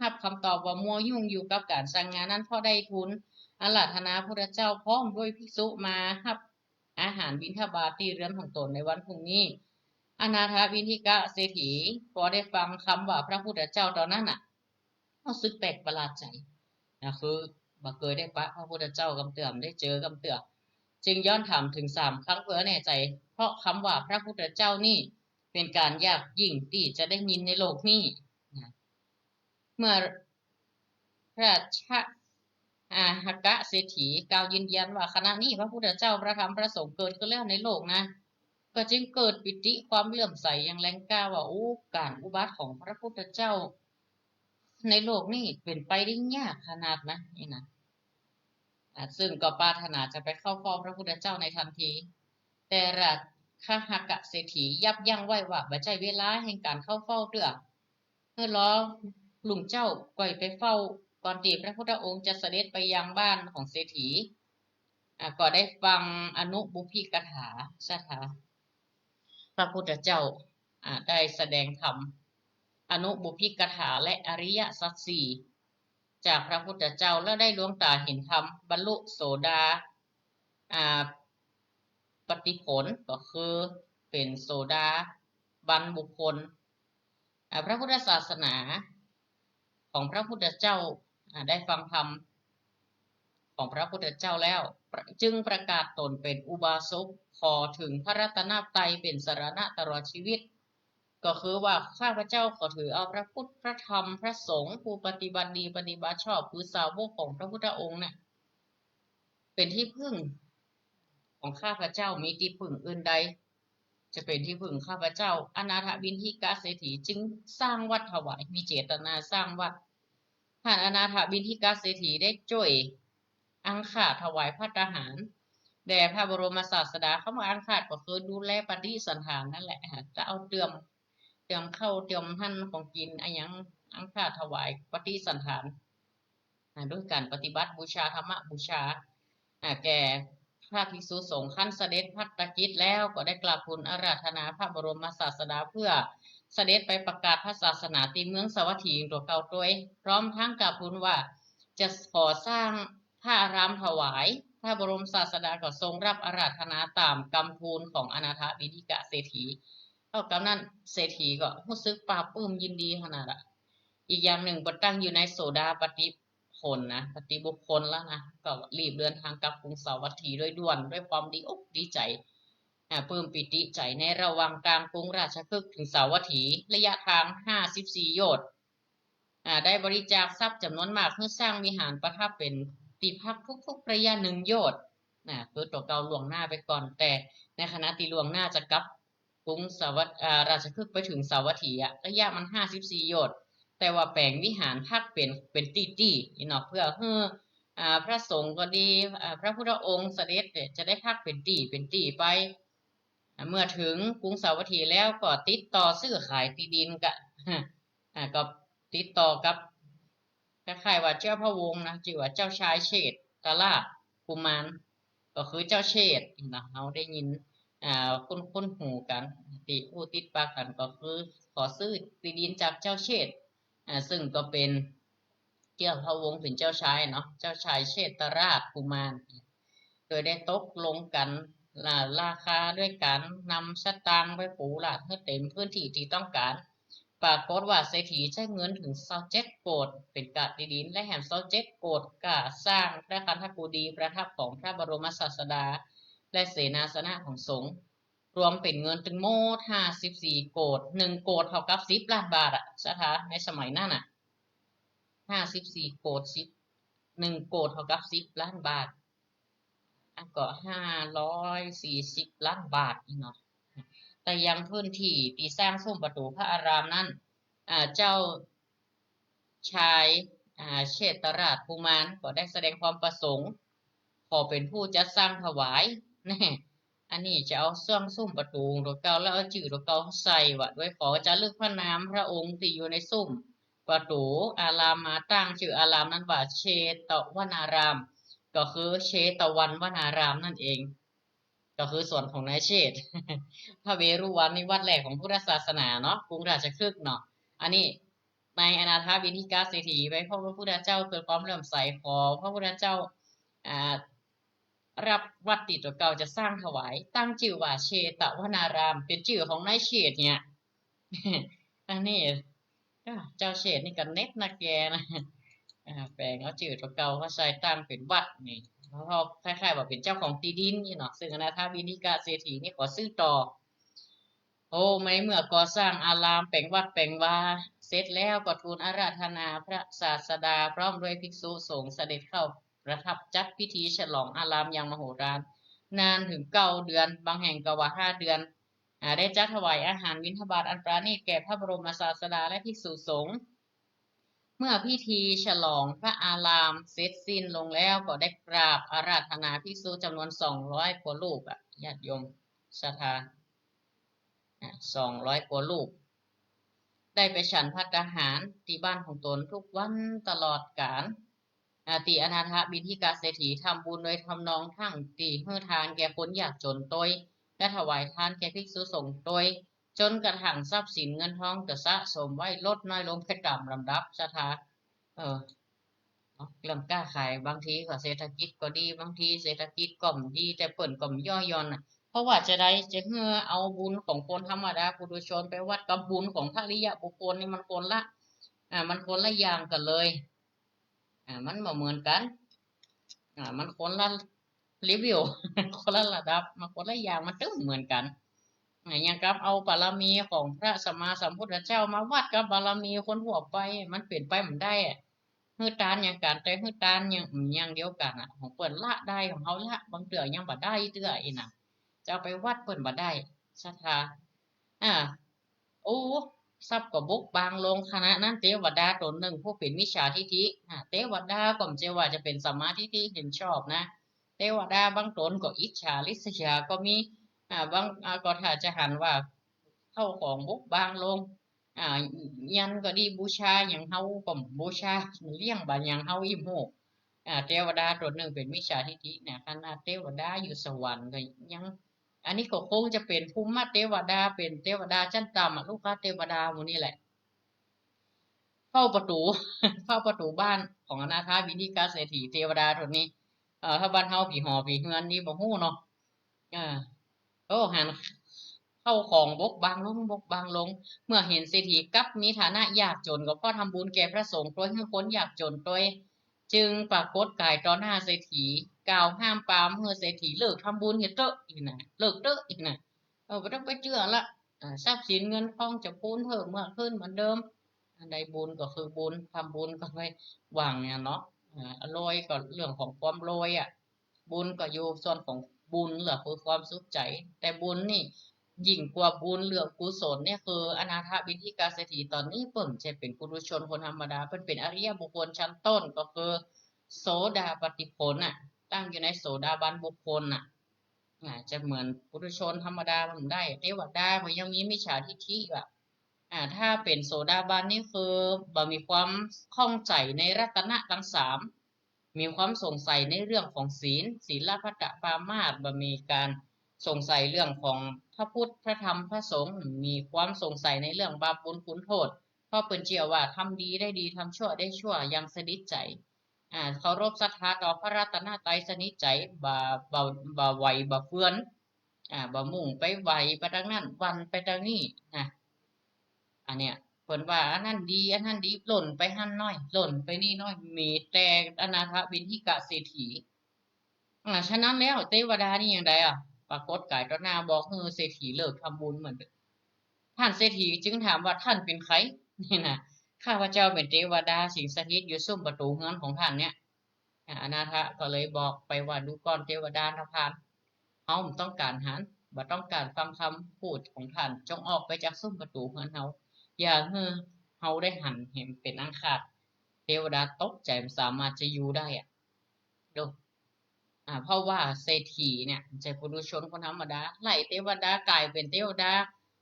ฮับกำตอบว่ามัวยุ่งอยู่กับก๋านสั่งงานนั้น เพราะได้ทูลอาราธนาพุทธเจ้าพร้อมด้วยภิกษุมาฮับอาหารบิณฑบาตตี้เฮือนของต๋นในวันพรุ่งนี้ อนาถบิณฑิกเศรษฐีพอได้ฟังกำว่าพระพุทธเจ้าต๋อนนั้นน่ะ ก็รู้สึกแปลกประหลาดใจ๋ นะ คือบ่เกยได้ปะพระพุทธเจ้ากำเตื้อ ได้เจอกำเตื้อ จึงย้อนถามเถิงสามครั้งเปื้อแน่ใจ๋ เพราะกำว่าพระพุทธเจ้านี่เป๋นก๋านยากยิ่งตี้จะได้ยินในโลกนี้ นะ เมื่อราชคหกเศรษฐีกล่าวยืนยันว่าขณะนี้พระพุทธเจ้าพระธรรมพระสงฆ์เกิดขึ้นแล้วในโลกนะ ก็จึงเกิดปีติความเลื่อมใสอย่างแรงกล้าว่า โอ้ ก๋านอุบัติของพระพุทธเจ้าในโลกนี้เป๋นไปได้ยากขนาดนั้นนี่นะ อ่า ซึ่งก็ปรารถนาจะไปเข้าเฝ้าพระพุทธเจ้าในทันที แต่ราชคหกเศรษฐียับยั้งไว้ว่าบ่ใจ้เวลาแห่งก๋านเข้าเฝ้าเตื้อ หื้อรอลุงเจ้าก่อยไปเฝ้าก่อนตี้พระพุทธองค์จะเสด็จไปยังบ้านของเศรษฐี อ่า ก็ได้ฟังอนุบุพกถา สถา พระพุทธเจ้า อ่า ได้แสดงธรรม อนุบุพกถาและอริยสัจสี่ จากพระพุทธเจ้า แล้วได้ดวงต๋าหันธรรม บรรลุโสดา อ่า ปัตติผล ก็คือเป๋นโสดาบันบุคคล อ่า พระพุทธศาสนาของพระพุทธเจ้า อ่า ได้ฟังธรรมของพระพุทธเจ้าแล้ว จึงประกาศตนเป๋นอุบาสก ขอเถิงพระรัตนตรัยเป๋นสรณะตลอดชีวิต ก็คือว่าข้าพเจ้าขอถือเอาพระพุทธ พระธรรม พระสงฆ์ ผู้ปฏิบัติดีปฏิบัติชอบ คือสาวกของพระพุทธองค์น่ะ เป๋นตี้พึ่งของข้าพเจ้า บ่มีตี้พึ่งอื่นใด จะเป๋นตี้พึ่งข้าพเจ้า อนาถบิณฑิกเศรษฐีจึงสร้างวัดถวาย มีเจตนาสร้างวัด ต้านอนาถบิณฑิกเศรษฐีได้จ้วยอังคาดถวายภัตตาหารแด่พระบรมศาสดา กำว่าอังคาดก็คือดูแลปฏิสัณฐานนั่นแหละ จะเอาเตรียม เตรียมข้าวเตรียมหั้นของกิ๋นอะหยัง อังคาดถวายปฏิสัณฐาน อ่า ด้วยก๋านปฏิบัติบูชา ธรรมบูชา อ่า แก่พระภิกษุสงฆ์ ครั้นเสด็จภัตตกิจแล้วก็ได้กราบทูลอาราธนาพระบรมศาสดาเพื่อเสด็จไปประกาศพระศาสนาตี้เมืองสาวัตถีตั๋วเก่าตวย พร้อมทั้งกราบทูลว่าจะขอสร้างพระอารามถวาย พระบรมศาสดาก็ทรงฮับอาราธนาต๋ามกำทูลของอนาถบิณฑิกเศรษฐี เต้ากำนั้นเศรษฐีก็ฮู้สึกปลาบปลื้มยินดีขนาดอะ อีกอย่างนึ่งเปิ้นตั้งอยู่ในโสดาปัตติผลนะ ปัตติบุคคลแล้วนะ ก็รีบเดินทางกลับกรุงสาวัตถีโดยด่วน ด้วยความดีอกดีใจ๋ อ่า ปลื้มปีติใจ๋ ในระหว่างตางกรุงราชคฤห์เถิงสาวัตถี ระยะตางห้าสิบสี่โยชน์ อ่า ได้บริจาคทรัพย์จ๋ำนวนมาก หื้อสร้างวิหารประทับเป๋นตี้พักทุกๆ ระยะหนึ่งโยชน์ นะ คือตั๋วเก่าล่วงหน้าไปก่อน แต่ในขณะตี้ล่วงหน้าจะกลับกรุงสาวัต อ่า ราชคฤห์ไปเถิงสาวัตถีอะ ระยะมันห้าสิบสี่โยชน์ แต่ว่าแป๋งวิหารพักเป๋น เป๋นตี้ๆ นี่เนาะ เพื่อหื้อ อ่า พระสงฆ์ก็ดี อ่า พระพุทธองค์เสด็จเนี่ยจะได้พักเป๋นตี้ เป๋นตี้ไป อ่า เมื่อเถิงกรุงสาวัตถีแล้วก็ติดต่อซื้อขายตี้ดินกะ อ่า ก็ติดต่อกับ คล้ายๆ ว่าเจ้าพระวงศ์นะ จื้อว่าเจ้าชายเชษฐราชกุมาร ก็คือเจ้าเชษฐเนาะ เฮาได้ยิน อ่า คุ้นๆ หูกั๋น ตี้อู้ติดปากกั๋นก็คือขอซื้อตี้ดินจากเจ้าเชษฐ อ่า ซึ่งก็เป๋นเจ้าพระวงศ์เป๋นเจ้าชายเนาะ เจ้าชายเชษฐราชกุมาร โดยได้ตกลงกั๋น อ่า ราคาด้วยก๋านนำสตางค์ไปปูลาดหื้อเต๋มพื้นตี้ตี้ต้องก๋าน ปรากฏว่าเศรษฐีใจ๊เงินเถิงซาวเจ็ดโกฏ เป๋นก๋าตี้ดิน และแหมซาวเจ็ดโกฏ ก๋าสร้างพระคันธกุฎีประทับของพระบรมศาสดา และเสนาสนะของสงฆ์ รวมเป๋นเงินตึงหมดห้าสิบสี่โกฏ หนึ่งโกฏเท่ากับสิบล้านบาทอะ ศรัทธา ในสมัยนั้นอะ ห้าสิบสี่โกฏ สิบ หนึ่งโกฏเท่ากับสิบล้านบาท อันก็ห้าร้อยสี่สิบล้านบาทนี่เนาะ แต่ยังพื้นตี้ตี้สร้างซุ่มประตู๋พระอารามนั้น อ่า เจ้าชาย อ่า เชตราชกุมารก็ได้แสดงความประสงค์ ขอเป๋นผู้จัดสร้างถวาย แน่ อันนี้จะเอาสร้างซุ่มประตู๋ตั๋วเก่า แล้วเอาจื้อตั๋วเก่าใส่ว่า โดยขอจารึกพระนามพระองค์ตี้อยู่ในซุ่มประตู๋อารามมา ตั้งจื้ออารามนั้นว่า เชตวนาราม ก็คือเชตวันวนารามนั่นเอง ก็คือสวนของนายเชษฐ พระเวฬุวันนี่วัดแรกของพุทธศาสนาเนาะ กรุงราชคฤห์เนาะ อันนี้ ในอนาถบิณฑิกะเศรษฐีไปพบพระพุทธเจ้าเกิดความเลื่อมใส ขอพระพุทธเจ้า อ่า รับวัตถุตี้ตั๋วเก่าจะสร้างถวาย ตั้งจื้อว่าเชตวนาราม เป๋นจื้อของนายเชษฐเนี่ย อันนี้ อ่า เจ้าเชษฐนี่ก็เน็ดนะแกนะ อ่า แป๋งเอาจื้อตั๋วเก่าเข้าใส่ตั้งเป๋นวัดนี่ แล้วก็คล้ายๆ ว่าเป๋นเจ้าของตี้ดินนี่เนาะ ซึ่งอนาถบิณฑิกะเศรษฐีนี่ขอซื้อต่อ โอ้ ในเมื่อก่อสร้างอารามแป๋งวัดแป๋งวาเสร็จแล้ว ก็ทูลอาราธนาพระศาสดาพร้อมด้วยภิกษุสงฆ์ เสด็จเข้าประทับจัดพิธีฉลองอารามอย่างมโหฬาร นานถึงเก้าเดือน บางแห่งก็ว่าห้าเดือน อ่า ได้จัดถวายอาหารบิณฑบาตอันประณีตแก่พระบรมศาสดาและภิกษุสงฆ์ เมื่อพิธีฉลองพระอารามเสร็จสิ้นลงแล้ว ก็ได้กราบอาราธนาภิกษุจำนวนสองร้อยกว่ารูปอะ ญาติโยมศรัทธา อ่ะ สองร้อยกว่ารูป ได้ไปฉันภัตตาหารตี้บ้านของตนทุกวันตลอดกาล อ่า ตี้อนาถบิณฑิกะเศรษฐีทำบุญโดยทำนองทั้งตี้หื้อทานแก่คนยากจ๋นตวย และถวายทานแก่ภิกษุสงฆ์ตวย จ๋นกระทั่งทรัพย์สินเงินทองก็สะสมไว้ลดน้อยลงไปต๋ามลำดับ ศรัทธา เออ เนาะ เรื่องก้าขายบางทีก็เศรษฐกิจก็ดี บางทีเศรษฐกิจก็บ่ดี แต่เปิ้นก็บ่ย่อหย่อนน่ะ เพราะว่าจะใด จะหื้อเอาบุญของคนธรรมดาปุถุชนไปวัดกับบุญของพระอริยบุคคลนี่มันคนละ อ่า มันคนละอย่างกั๋นเลย อ่า มันบ่เหมือนกั๋น อ่า มันคนละเลเวล คนละระดับ มันคนละอย่าง มันตึงบ่เหมือนกั๋น อ่า อย่างกับเอาบารมีของพระสัมมาสัมพุทธเจ้ามาวัดกับบารมีคนทั่วไป มันเป๋นไปบ่ได้อะ หื้อตานอย่างกั๋น แต่หื้อตานอย่าง อย่างเดียวกั๋นอะ ของเปิ้นละได้ ของเฮาละ บางเตื้อยังบ่ได้เตื้ออี้น่ะ จะเอาไปวัดเปิ้นบ่ได้ ศรัทธา อ่า โอ้ ทรัพย์ก็บกบางลง ขณะนั้นเตวดาต๋นนึ่งผู้เป๋นมิจฉาทิฏฐิ อ่า เตวดาก็บ่ใจ้ว่าจะเป๋นสัมมาทิฏฐิเห็นชอบนะ เตวดาบางต๋นก็อิจฉาริษยาก็มี อ่า บาง อ่า ก็ถ้าจะหันว่าข้าวของบกบางลง อ่า ยันก็ดีบูชาหยังเฮาก็บ่บูชา เลี้ยงบ่าหยังเฮาอิ่มหู อ่า เตวดาต๋นนึ่งเป๋นมิจฉาทิฏฐิเนี่ย ขนาดเตวดาอยู่สวรรค์ก็ยัง อันนี้ก็คงจะเป๋นภูมิเตวดา เป๋นเตวดาชั้นต่ำอะ ลูกค้าเตวดาหมู่นี้แหละ เฝ้าประตู๋ เฝ้าประตู๋บ้านของอนาถบิณฑิกะเศรษฐี เตวดาต๋นนี้ เอ่อ ถ้าบ้านเฮาผีหอผีเฮือนนี่บ่ฮู้เนาะ เออ โอ้ หันข้าวของบกบางลง บกบางลง เมื่อเห็นเศรษฐีกลับมีฐานะยากจ๋น ก็เพราะทำบุญแก่พระสงฆ์ตวย หื้อคนยากจ๋นตวย จึงปรากฏก๋ายต่อหน้าเศรษฐี กล่าวห้ามปรามหื้อเศรษฐีเลิกทำบุญเสียเต๊อะอี้น่ะ เลิกเต๊อะอี้น่ะ เออ บ่ต้องไปเจื้อละ อ่า ทรัพย์สินเงินทองจะพูนเพิ่มเมือกขึ้นเหมือนเดิม อันใดบุญก็คือบุญ ทำบุญก็ไปหวังเนี่ยเนาะ อ่า รวยก็เรื่องของความรวยอะ บุญก็อยู่ส่วนของบุญเหลือคือความสุขใจ๋ แต่บุญนี่ยิ่งกว่าบุญเหลือกุศลเนี่ย คืออนาถบิณฑิกะเศรษฐีต๋นนี้เปิ้นบ่ใจ้เป๋นปุถุชนคนธรรมดา เปิ้นเป๋นอริยบุคคลชั้นต้น ก็คือโสดาปัตติผลน่ะ ตั้งอยู่ในโสดาบันบุคคลน่ะ อ่า จะเหมือนปุถุชนธรรมดามันบ่ได้ เตวดามันยังมีมิจฉาทิฏฐิอยู่อะ อ่า ถ้าเป๋นโสดาบันนี่คือบ่มีความข้องใจ๋ในรัตนะตังสาม มีความสงสัยในเรื่องของศีล ศีลพัตตปรามาส บ่มีก๋านสงสัยเรื่องของพระพุทธ พระธรรม พระสงฆ์ มีความสงสัยในเรื่องบาปบุญคุณโทษ เพราะเปิ้นเจื้อว่าทำดีได้ดี ทำชั่วได้ชั่ว อย่างสนิทใจ๋ อ่า เคารพศรัทธาต่อพระรัตนตรัยสนิทใจ๋ บ่ บ่ บ่ไหวบ่เฟือน อ่า บ่มุ่งไปไหวไปตางนั้น หวั่นไปตางนี้นะ อันเนี้ย เปิ้นว่าอันนั้นดี อันนั้นดี ล่นไปหั้นหน้อย ล่นไปนี่หน้อย มีแต่อนาถบิณฑิกะเศรษฐี อ่า ฉะนั้นแล้วเตวดานี่อย่างใดอะ ปรากฏก๋ายต่อหน้าบอกหื้อเศรษฐีเลิกทำบุญเหมือนเดิม ท่านเศรษฐีจึงถามว่า "ท่านเป๋นใผ" นี่นะ "ข้าพเจ้าเป๋นเตวดาสิงสถิตอยู่ซุมประตู๋เฮือนของท่านเนี่ย" อ่า อนาถก็เลยบอกไปว่า "ดูก่อนเตวดานะพาน เฮาบ่ต้องก๋านหัน บ่ต้องก๋านฟังกำพูดของท่าน จงออกไปจากซุมประตู๋เฮือนเฮา อย่าหื้อเฮาได้หันเห็นเป๋นอันขาด" เตวดาตกใจ๋ บ่สามารถจะอยู่ได้อะ ดู อ่า เพราะว่าเศรษฐีเนี่ย บ่ใจ้ปุถุชนคนธรรมดา ไล่เตวดาก๋ายเป๋นเตวดา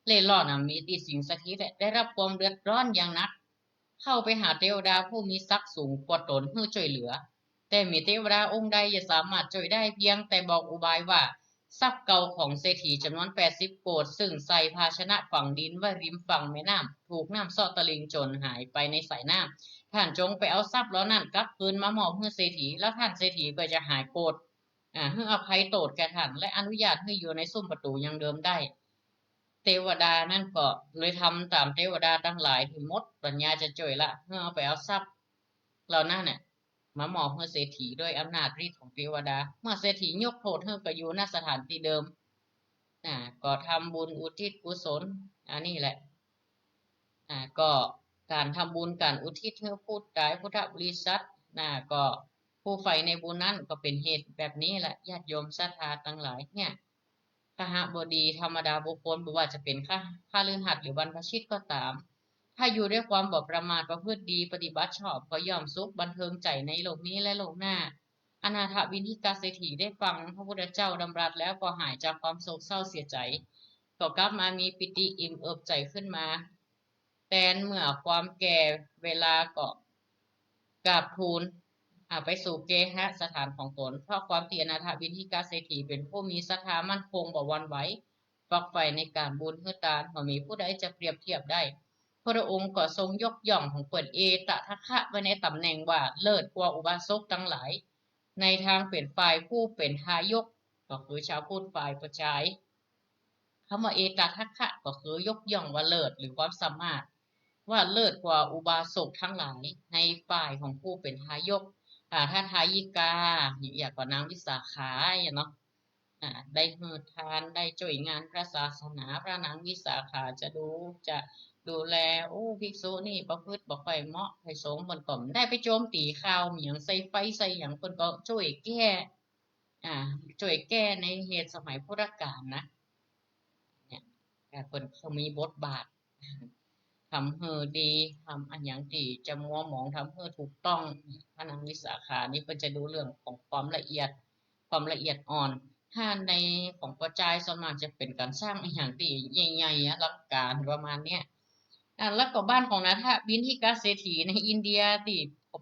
เร่ร่อนอะ มีตี้สิงสถิตแหละ ได้รับความเดือดร้อนอย่างหนัก เข้าไปหาเตวดาผู้มีศักดิ์สูงกว่าตนหื้อจ้วยเหลือ แต่มีเตวดาองค์ใดบ่สามารถจ้วยได้ เพียงแต่บอกอุบายว่า ทรัพย์เก่าของเศรษฐีจ๋ำนวนแปดสิบโกด ซึ่งใส่ภาชนะฝังดินไว้ริมฝั่งแม่น้ำ ถูกน้ำเซาะตะลิ่งจ๋นหายไปในสายน้ำ ท่านจงไปเอาทรัพย์เหล่านั้นกลับคืนมามอบหื้อเศรษฐี แล้วท่านเศรษฐีก็จะหายโกรธ อ่า หื้ออภัยโต้ษแก่ท่าน และอนุญาตหื้ออยู่ในซุมประตู๋อย่างเดิมได้ เตวดานั้นก็เลยทำต๋ามเตวดาตังหลายตี้หมดปัญญาจะจ้วยละ หื้อเอาไปเอาทรัพย์เหล่านั้นน่ะ มามอบหื้อเศรษฐีด้วยอำนาจฤทธิ์ของเตวดา เมื่อเศรษฐียกโต้ษหื้อก็อยู่ ณ สถานตี้เดิม อ่า ก็ทำบุญอุทิศกุศล อันนี้แหละ อ่า ก็ก๋านทำบุญก๋านอุทิศหื้อผู้ต๋ายพุทธบริษัท นะ ก็ผู้ใฝ่ในบุญนั้นก็เป๋นเหตุแบบนี้แหละ ญาติโยมศรัทธาตังหลายเนี่ย คหบดี ธรรมดาบุคคล บ่ว่าจะเป๋นคฤหัสถ์หรือบรรพชิตก็ต๋าม ถ้าอยู่ด้วยความบ่ประมาท ประพฤติดี ปฏิบัติชอบ ก็ย่อมสุขบันเทิงใจ๋ในโลกนี้และโลกหน้า อนาถบิณฑิกะเศรษฐีได้ฟังพระพุทธเจ้าดำรัสแล้วก็หายจากความโศกเศร้าเสียใจ๋ ก็กลับมามีปีติอิ่มเอิบใจ๋ขึ้นมา แตนเมื่อความแก่ เวลาก็กราบทูล อ่า ไปสู่เกหสถานของตน เพราะความตี้อนาถบิณฑิกะเศรษฐีเป๋นผู้มีศรัทธามั่นคงบ่หวั่นไหว ฝักใฝ่ในก๋านบุญหื้อตาน บ่มีผู้ใดจะเปรียบเทียบได้ พระองค์ก็ทรงยกย่องของเปิ้น เอตทัคคะ ไว้ในต๋ำแหน่งว่าเลิศกว่าอุบาสกตังหลาย ในทางเป๋นฝ่ายผู้เป๋นทายก ก็คือชาวพุทธฝ่ายประจาย กำว่าเอตทัคคะ ก็คือยกย่องว่าเลิศหรือความสามารถ ว่าเลิศกว่าอุบาสกตังหลายในฝ่ายของผู้เป๋นทายก อ่า ถ้าทายิกา อย่างกว่านางวิสาขาเนี่ยเนาะ อ่า ได้หื้อตาน ได้จ้วยงานพระศาสนา พระนางวิสาขาจะดู จะดูแล โอ้ ภิกษุนี่ประพฤติบ่ค่อยเหมาะค่อยสม เปิ้นก็บ่ได้ไปโจมตี๋ข่าวหยัง ใส่ไฟใส่หยัง เปิ้นก็จ้วยแก้ อ่า จ้วยแก้ในเหตุสมัยพุทธกาลนะ เนี่ย อ่า เปิ้นก็มีบทบาท ทำหื้อดี ทำอะหยังตี้จะมัวหมอง ทำหื้อถูกต้อง พระนางวิสาขานี่เปิ้นจะดูเรื่องของความละเอียด ความละเอียดอ่อน ถ้าในของประจายส่วนมากจะเป๋นก๋านสร้างอะหยังตี้ใหญ่ๆ อลังก๋านประมาณเนี้ย อ่า แล้วก็บ้านของอนาถบิณฑิกะเศรษฐีในอินเดียตี้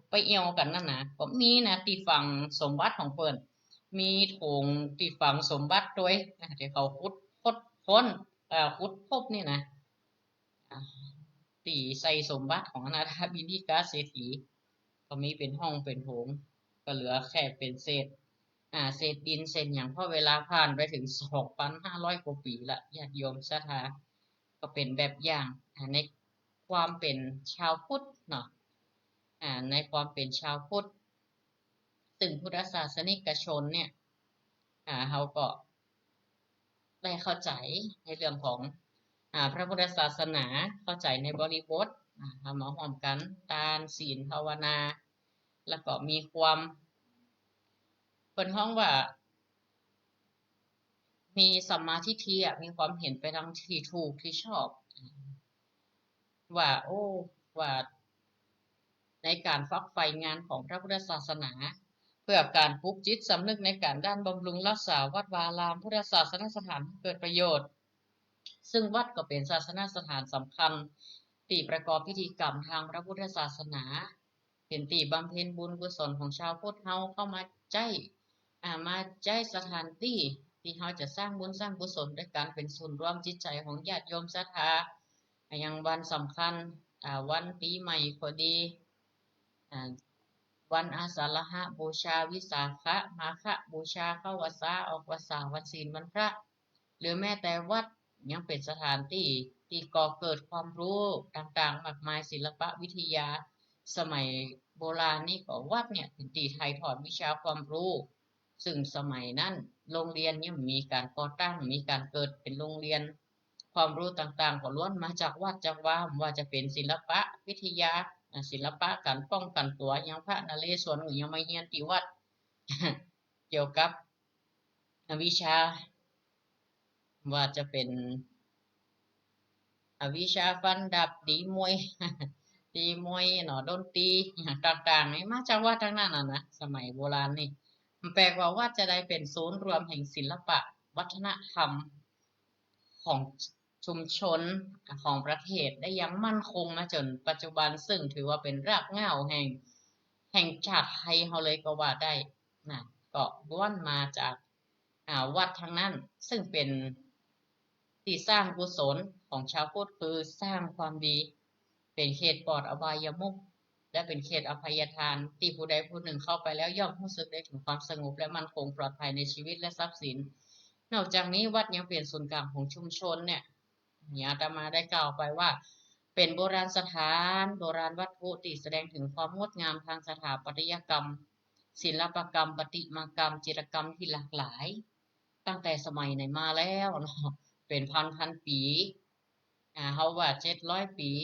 ไปแอ่วกั๋นนั่นนะ ก็มีนะ ตี้ฝังสมบัติของเปิ้น มีโถงตี้ฝังสมบัติตวย อ่า ตี้เขาขุดค้น เอ่อ ขุดพบนี่นะ อ่า ตี้ใส่สมบัติของอนาถบิณฑิกะเศรษฐี ก็มีเป๋นห้องเป๋นโถง ก็เหลือแค่เป๋นเศษ อ่า เศษดินเศษหยัง เพราะเวลาผ่านไปเถิง สองพันห้าร้อย กว่าปี๋ละ ญาติโยมศรัทธา ก็เป๋นแบบอย่าง อ่า ในความเป๋นชาวพุทธเนาะ อ่า ในความเป๋นชาวพุทธ ซึ่งพุทธศาสนิกชนเนี่ย อ่า เฮาก็ได้เข้าใจ๋ในเรื่องของ อ่า พระพุทธศาสนา เข้าใจ๋ในบริบท อ่า เฮามาฮ่วมกั๋น ตาน ศีล ภาวนา แล้วก็มีความ เปิ้นฮ้องว่า มีสัมมาทิฏฐิอะ มีความเห็นไปตางตี้ถูกตี้ชอบ ว่า โอ้ ว่าในก๋านฝักใฝ่งานของพระพุทธศาสนา เพื่อก๋านปลุกจิตสำนึกในก๋านด้านบำรุงรักษาวัดวาอาราม พุทธศาสนสถานให้เกิดประโยชน์ ซึ่งวัดก็เป๋นศาสนสถานสำคัญตี้ประกอบพิธีกรรมตางพระพุทธศาสนา เป๋นตี้บำเพ็ญบุญกุศลของชาวพุทธเฮา เข้ามาใจ๊ อ่า มาใจ๊สถานตี้ตี้เฮาจะสร้างบุญสร้างกุศลด้วยก๋านเป๋นศูนย์รวมจิตใจ๋ของญาติโยมศรัทธา อย่างวันสำคัญ อ่า วันปี๋ใหม่ก็ดี อ่า วันอาสาฬหบูชา วิสาขะ มาฆบูชา เข้าวัสสา ออกวัสสา วันศีล วันพระ หรือแม้แต่วัด ยังเป๋นสถานตี้ตี้ก่อเกิดความฮู้ต่างๆ มากมาย ศิลปวิทยา สมัยโบราณนี่ก็วัดเนี่ยเป๋นตี้ถ่ายทอดวิชาความฮู้ ซึ่งสมัยนั้นโรงเรียนยังบ่มีก๋านก่อตั้ง มีก๋านเกิดเป๋นโรงเรียน ความฮู้ต่างๆ ก็ล้วนมาจากวัดจากวา บ่ว่าจะเป๋นศิลปวิทยา อ่า ศิลปะก๋านป้องกั๋นตั๋ว อย่างพระนเรศวรก็ยังมาเฮียนตี้วัด เกี่ยวกับวิชา ว่าจะเป๋น อ่า วิชาฟันดาบ ตี๋มวย ตี๋มวยเนาะ ดนตรีต่างๆ นี่มาจากวัดตังนั้นน่ะนะ สมัยโบราณนี่ แป๋ว่าวัดจะได้เป๋นศูนย์รวมแห่งศิลปะวัฒนธรรมของชุมชนของประเทศได้อย่างมั่นคงมาจ๋นปัจจุบัน ซึ่งถือว่าเป๋นรากเหง้าแห่ง แห่งชาติไทยเฮาเลยก็ว่าได้นะ ก็ล้วนมาจาก อ่า วัดตังนั้น ซึ่งเป๋นตี้สร้างกุศลของชาวพุทธ คือสร้างความดี เป๋นเขตปลอดอบายมุข และเป๋นเขตอภัยทาน ตี้ผู้ใดผู้นึ่งเข้าไปแล้วย่อมฮู้สึกได้เถิงความสงบและมั่นคงปลอดภัยในชีวิตและทรัพย์สิน นอกจากนี้วัดยังเป๋นศูนย์กลางของชุมชนเนี่ย อย่างอาตมาได้กล่าวไปว่า เป๋นโบราณสถาน โบราณวัตถุตี้แสดงเถิงความงดงามทางสถาปัตยกรรม ศิลปกรรม ประติมากรรม จิตรกรรมที่หลากหลาย ตั้งแต่สมัยไหนมาแล้วเนาะ เป๋นพันๆ ปี๋ อ่า เฮาว่าเจ็ดร้อยปี๋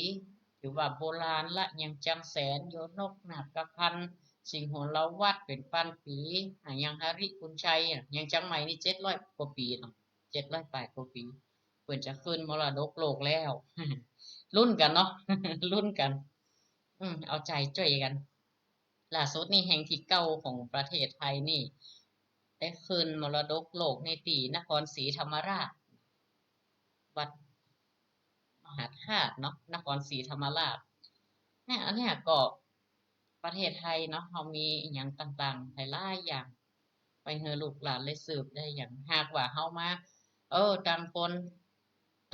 ถือว่าโบราณละ อย่างจังแสน โยนกนาคพันธ์ สิงหนวัตร เป๋นปันปี๋ อ่า อย่างหริภุญชัย อ่า อย่างเจียงใหม่นี่เจ็ดร้อยกว่าปี๋เนาะ เจ็ดร้อยปลายกว่าปี๋ เปิ้นจะขึ้นมรดกโลกแล้ว ลุ้นกั๋นเนาะ ลุ้นกั๋น อืม เอาใจ๋จ้วยกั๋น ล่าสุดนี่แห่งตี้เก้าของประเทศไทยนี่ ได้ขึ้นมรดกโลกนี่ตี้นครศรีธรรมราช วัดมหาธาตุเนาะ นครศรีธรรมราช เนี่ย อันเนี้ยก็ประเทศไทยเนาะ เฮามีอะหยังต่างๆ หลายๆ อย่าง ไปหื้อลูกหลานได้สืบได้หยัง หากว่าเฮามา เออ ต่างคน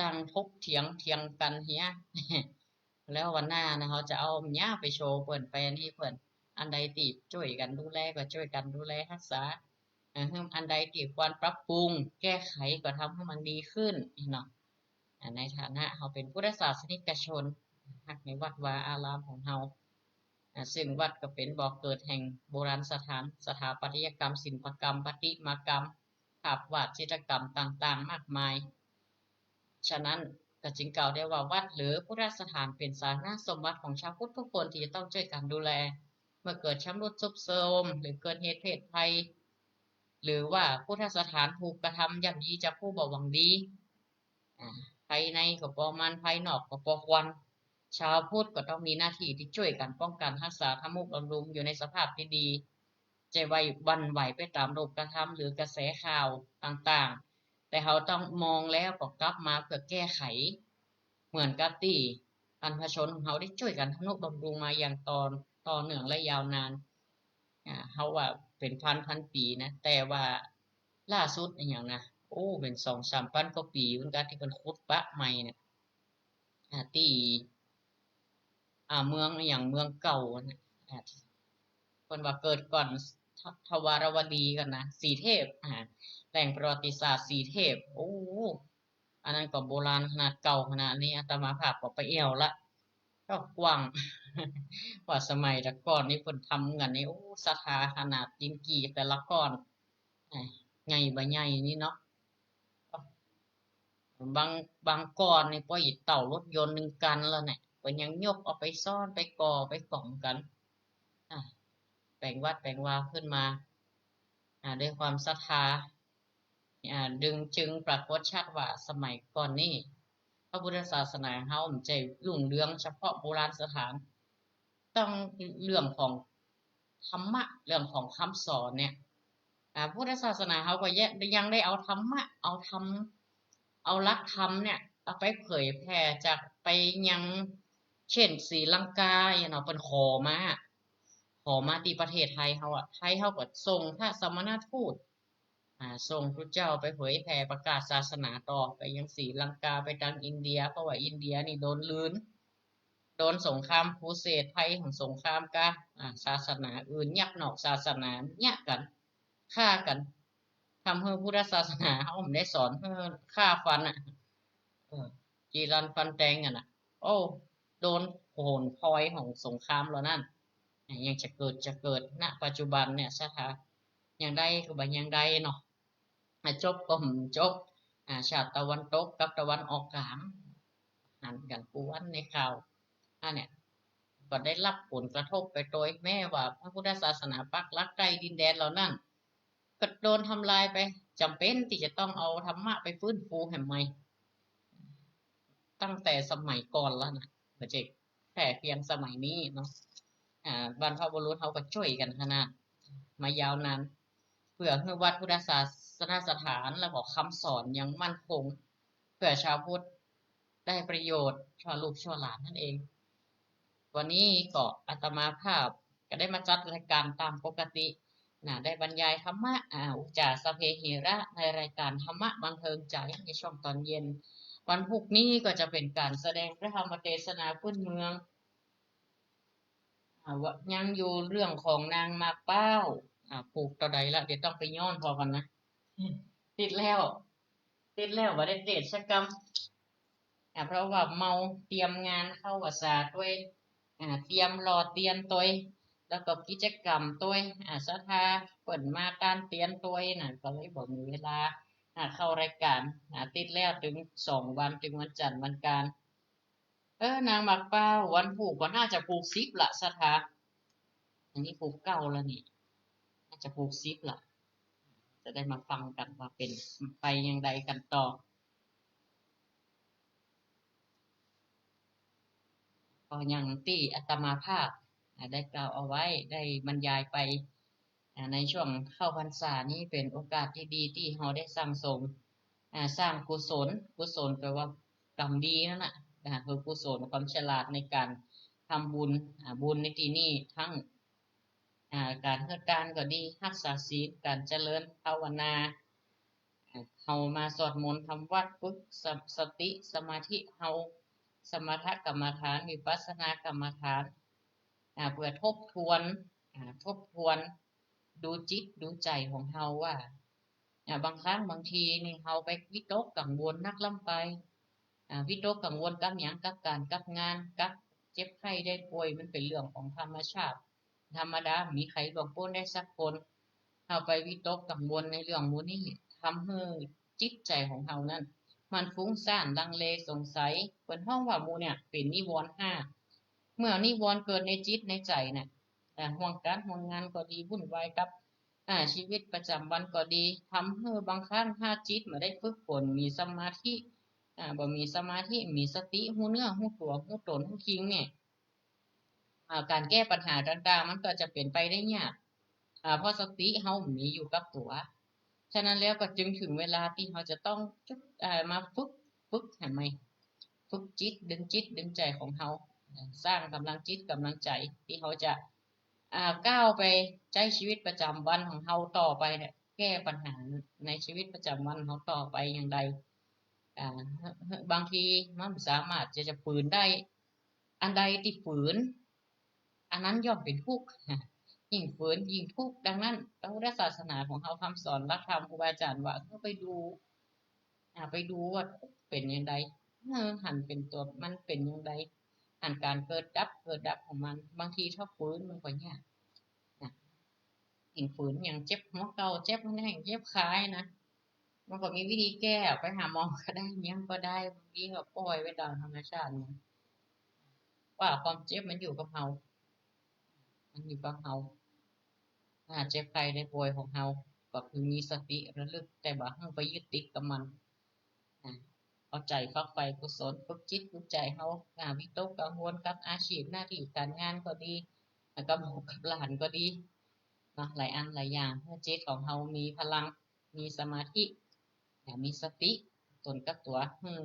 ต่างถกเถียง เถียงกั๋นเหีย แล้ววันหน้านะ เฮาจะเอาหยังไปโชว์เปิ้น ไปอันนี้เปิ้น อันใดตี้จ้วยกั๋นดูแลก็จ้วยกั๋นดูแลฮักษา เออ อันใดตี้ควรปรับปรุงแก้ไขก็ทำหื้อมันดีขึ้นเนาะ อ่า ในฐานะเฮาเป๋นพุทธศาสนิกชน ฮักในวัดวาอารามของเฮา อ่า ซึ่งวัดก็เป๋นบ่อเกิดแห่งโบราณสถาน สถาปัตยกรรม ศิลปกรรม ประติมากรรม ภาพวาด จิตรกรรมต่างๆ มากมาย ฉะนั้นก็จึงกล่าวได้ว่าวัดหรือพุทธสถานเป๋นสาธารณสมบัติของชาวพุทธทุกคนที่จะต้องจ้วยกั๋นดูแล เมื่อเกิดชำรุดทรุดโทรม หรือเกิดเหตุเพศภัย หรือว่าพุทธสถานถูกกระทำย่ำยีจากผู้บ่หวังดี อ่า ภายในก็ปอมัน ภายนอกก็ปอควร ชาวพุทธก็ต้องมีหน้าตี้ตี้จ้วยกั๋นป้องกั๋นฮักษาทำนุบำรุงอยู่ในสภาพตี้ดี จะไปหวั่นไหวไปต๋ามรูปกระทำหรือกระแสข่าวต่างๆ แต่เฮาต้องมองแล้วก็กลับมาเพื่อแก้ไข เหมือนกับตี้บรรพชนของเฮาได้จ้วยกั๋นทำนุบำรุงมาอย่างต่อ ต่อเนื่องและยาวนาน อ่า เฮาว่าเป๋นพันๆ ปี๋นะ แต่ว่าล่าสุดอะหยังนะ โอ้ เป๋นสองสามปันกว่าปี๋เหมือนกั๋นตี้เปิ้นขุดปะใหม่เนี่ย อ่า ตี้ อ่า เมืองอะหยัง เมืองเก่าน่ะ อ่า เปิ้นว่าเกิดก่อนท ทวารวดีกั๋นนะ สีเทพ อ่า แหล่งประวัติศาสตร์สีเทพ โอ้ อันนั้นก็โบราณขนาด เก่าขนาดนี้ อาตมาภาพก็ไปแอ่วละ ก็กว้าง ว่าสมัยแต่ก่อนนี่เปิ้นทำกั๋นนี่ โอ้ ศรัทธาขนาด ตี๋นกี่แต่ละก้อน อ่ะ ใหญ่บ่ใหญ่นี่เนาะ บาง บางก้อนนี่ป้ออิฐเต้ารถยนต์นึ่งกั๋นแล้วเนี่ย เปิ้นยังยกเอาไปซ้อน ไปก่อ ไปก๋องกั๋น อ่ะ แป๋งวัดแป๋งวาขึ้นมา อ่ะ ด้วยความศรัทธา อ่า จึง จึงปรากฏชัดว่าสมัยก่อนนี่ พระพุทธศาสนาเฮาบ่ใจ้รุ่งเรืองเฉพาะโบราณสถาน ต้องเรื่องของธรรมะ เรื่องของคำสอนเนี่ย อ่า พุทธศาสนาเฮาก็ยัง ยังได้เอาธรรมะ เอาธรรม เอาหลักธรรมเนี่ย เอาไปเผยแผ่จากไปยัง เช่น ศรีลังกาเนี่ยเนาะ เปิ้นขอมา ขอมาตี้ประเทศไทยเฮาอะ ไทยเฮาก็ส่งพระสมณทูต อ่า ส่งพุทธเจ้าไปเผยแผ่ประกาศศาสนาต่อไปยังศรีลังกา ไปตางอินเดีย เพราะว่าอินเดียนี่โดนลืน โดนสงครามครูเสด ภัยของสงครามกา อ่า ศาสนาอื่นยักนอกศาสนาเยียะกั๋น ฆ่ากั๋น ทำหื้อพุทธศาสนาเฮาบ่ได้สอนหื้อฆ่าฟันอะ อ จีรันฟันแตงอะนะ โอ้ โดนผลพลอยของสงครามแล้วนั่น อ่ะ ยังจะเกิด จะเกิด ณ ปัจจุบันเนี่ย ศรัทธา ยังได้ก็บ่ยังได้เนาะ อ่ะ จบก็หืมจบ อ่ะ ชาติตะวันตกกับตะวันออกกลาง หันกั๋นกู้วันในข่าว อันเนี่ย ก็ได้รับผลกระทบไปโดย แม้ว่าพระพุทธศาสนาปักหลักใกล้ดินแดนเหล่านั้น ก็โดนทำลายไป จ๋ำเป๋นตี้จะต้องเอาธรรมะไปฟื้นฟูให้ใหม่ ตั้งแต่สมัยก่อนแล้วนะ บ่ใจ้แค่เพียงสมัยนี้เนาะ อ่า บรรพบุรุษเฮาก็จ้วยกั๋นขนาด มายาวนาน เปื้อหื้อวัดพุทธศาสนสถาน แล้วก็กำสอนยังมั่นคง เปื้อชาวพุทธได้ประโยชน์ชั่วลูกชั่วหลานนั่นเอง วันนี้ก็อาตมาภาพก็ได้มาจัดรายการต๋ามปกตินะ ได้บรรยายธรรมะ อ่า อุจจาสพเพหิระ ในรายการธรรมะบันเทิงใจ๋ในช่วงต๋อนเย็น วันพุธนี้ก็จะเป๋นก๋านแสดงพระธรรมเตสนาพื้นเมือง อ่า ว่ายังอยู่เรื่องของนางหมากเป้า อ่า ผูกเต้าใดละ เดี๋ยวต้องไปย้อนผ่อก่อนนะ ติดแล้ว ติดแล้วบ่ได้เตสกำ อ่า เพราะว่าเมา เตรียมงานเข้าพรรษาตวย อ่า เตรียมหล่อเตียนตวย แล้วก็กิจกรรมตวย อ่า ศรัทธาเปิ้นมาตานเตียนตวยน่ะ ก็เลยบ่มีเวลา อ่า เข้ารายการ อ่า ติดแล้วตึงสองวัน ตึงวันจันทร์วันอังคาร เออ นางหมากเป้า วันผูกก็น่าจะผูกสิบละ ศรัทธา อันนี้ผูกเก้าแล้วนี่ น่าจะผูกสิบละ จะได้มาฟังกั๋นว่าเป๋นไปอย่างใดกั๋นต่อ ก็อย่างตี้อาตมาภาพ อ่า ได้กล่าวเอาไว้ ได้บรรยายไป อ่า ในช่วงเข้าพรรษานี้เป๋นโอกาสตี้ดีตี้เฮาได้สั่งสม อ่า สร้างกุศล กุศลแปลว่ากรรมดีนั่นน่ะ อ่า คือกุศล ความฉลาดในก๋านทำบุญ อ่า บุญในตี้นี้ตึง อ่า ก๋านหื้อตานก็ดี ฮักษาศีล ก๋านเจริญภาวนา อ่า เฮามาสวดมนต์ทำวัตร ฝึกสะ- สติสมาธิ เฮาสมถกรรมฐาน วิปัสสนากรรมฐาน อ่า เปื้อทบทวน อ่า ทบทวน ดูจิตดูใจ๋ของเฮาว่า อ่า บางครั้งบางทีนี่เฮาไปวิตกกังวลนักล้ำไป อ่า วิตกกังวลกับหยัง กับก๋าน กับงาน กับเจ็บไข้ได้ป่วย มันเป๋นเรื่องของธรรมชาติ ธรรมดา บ่มีใผล่วงป๊นได้สักคน เฮาไปวิตกกังวลในเรื่องหมู่นี้ ทำหื้อจิตใจ๋ของเฮานั้น มันฟุ้งซ่าน ลังเล สงสัย เปิ้นฮ้องว่าหมู่เนี่ยเป๋นนิวรณ์ห้า เมื่อนิวรณ์เกิดในจิตในใจ๋น่ะ อ่า ห่วงก๋านห่วงงานก็ดี วุ่นวายกับ อ่า ชีวิตประจ๋ำวันก็ดี ทำหื้อบางครั้งถ้าจิตบ่ได้ฝึกฝน มีสมาธิ อ่า บ่มีสมาธิ มีสติ ฮู้เนื้อ ฮู้ตั๋ว ฮู้ต๋น ฮู้จริงเนี่ย อ่า ก๋านแก้ปัญหาต่างๆ มันก็จะเป๋นไปได้ยาก อ่า เพราะสติเฮาบ่มีอยู่กับตั๋ว ฉะนั้นแล้วก็จึงถึงเวลาตี้เฮาจะต้องจุด อ่า มาฝึก ฝึกหันใหม่ ฝึกจิต ดึงจิต ดึงใจ๋ของเฮา อ่า สร้างก๋ำลังจิต ก๋ำลังใจ๋ ตี้เฮาจะ อ่า ก้าวไปใจ๊ชีวิตประจ๋ำวันของเฮาต่อไปเนี่ย แก้ปัญหาในชีวิตประจ๋ำวันของเฮาต่อไปอย่างใด อ่า บางทีมันบ่สามารถจะ จะฝืนได้ อันใดตี้ฝืน อันนั้นย่อมเป๋นทุกข์ ยิ่งฝืนยิ่งทุกข์ ดังนั้นพระพุทธศาสนาของเฮา คำสอนหลักธรรมครูบาอาจ๋ารย์ว่า เฮาไปดู อ่า ไปดูว่าทุกข์เป๋นอย่างใด เออ หันเป๋นตั๋วมันเป๋นอย่างใด หันก๋านเกิดดับ เกิดดับของมัน บางทีถ้าฝืนมันก็ยากนะ ยิ่งฝืนยิ่งเจ็บหัวเข่า เจ็บแข้ง เจ็บขานะ มันก็มีวิธีแก้ ไปหาหมอก็ได้ หยังก็ได้ บางทีก็ปล่อยไปต๋ามธรรมชาติมัน ว่าความเจ็บมันอยู่กับเฮา มันอยู่กับเฮา อ่า เจ็บไข้ได้ป่วยของเฮา ก็คือมีสติระลึก แต่บ่หื้อไปยึดติดกับมัน อ่า เอาใจ๋ฝักใฝ่กุศล ฝึกจิตฝึกใจ๋เฮา อ่า วิตกกังวลกับอาชีพหน้าตี้ก๋านงานก็ดี แล้วก็ลูกกับหลานก็ดี เนาะ หลายอันหลายอย่าง หื้อจิตของเฮามีพลัง มีสมาธิ อ่า มีสติ ต๋นกับตั๋ว หื้อ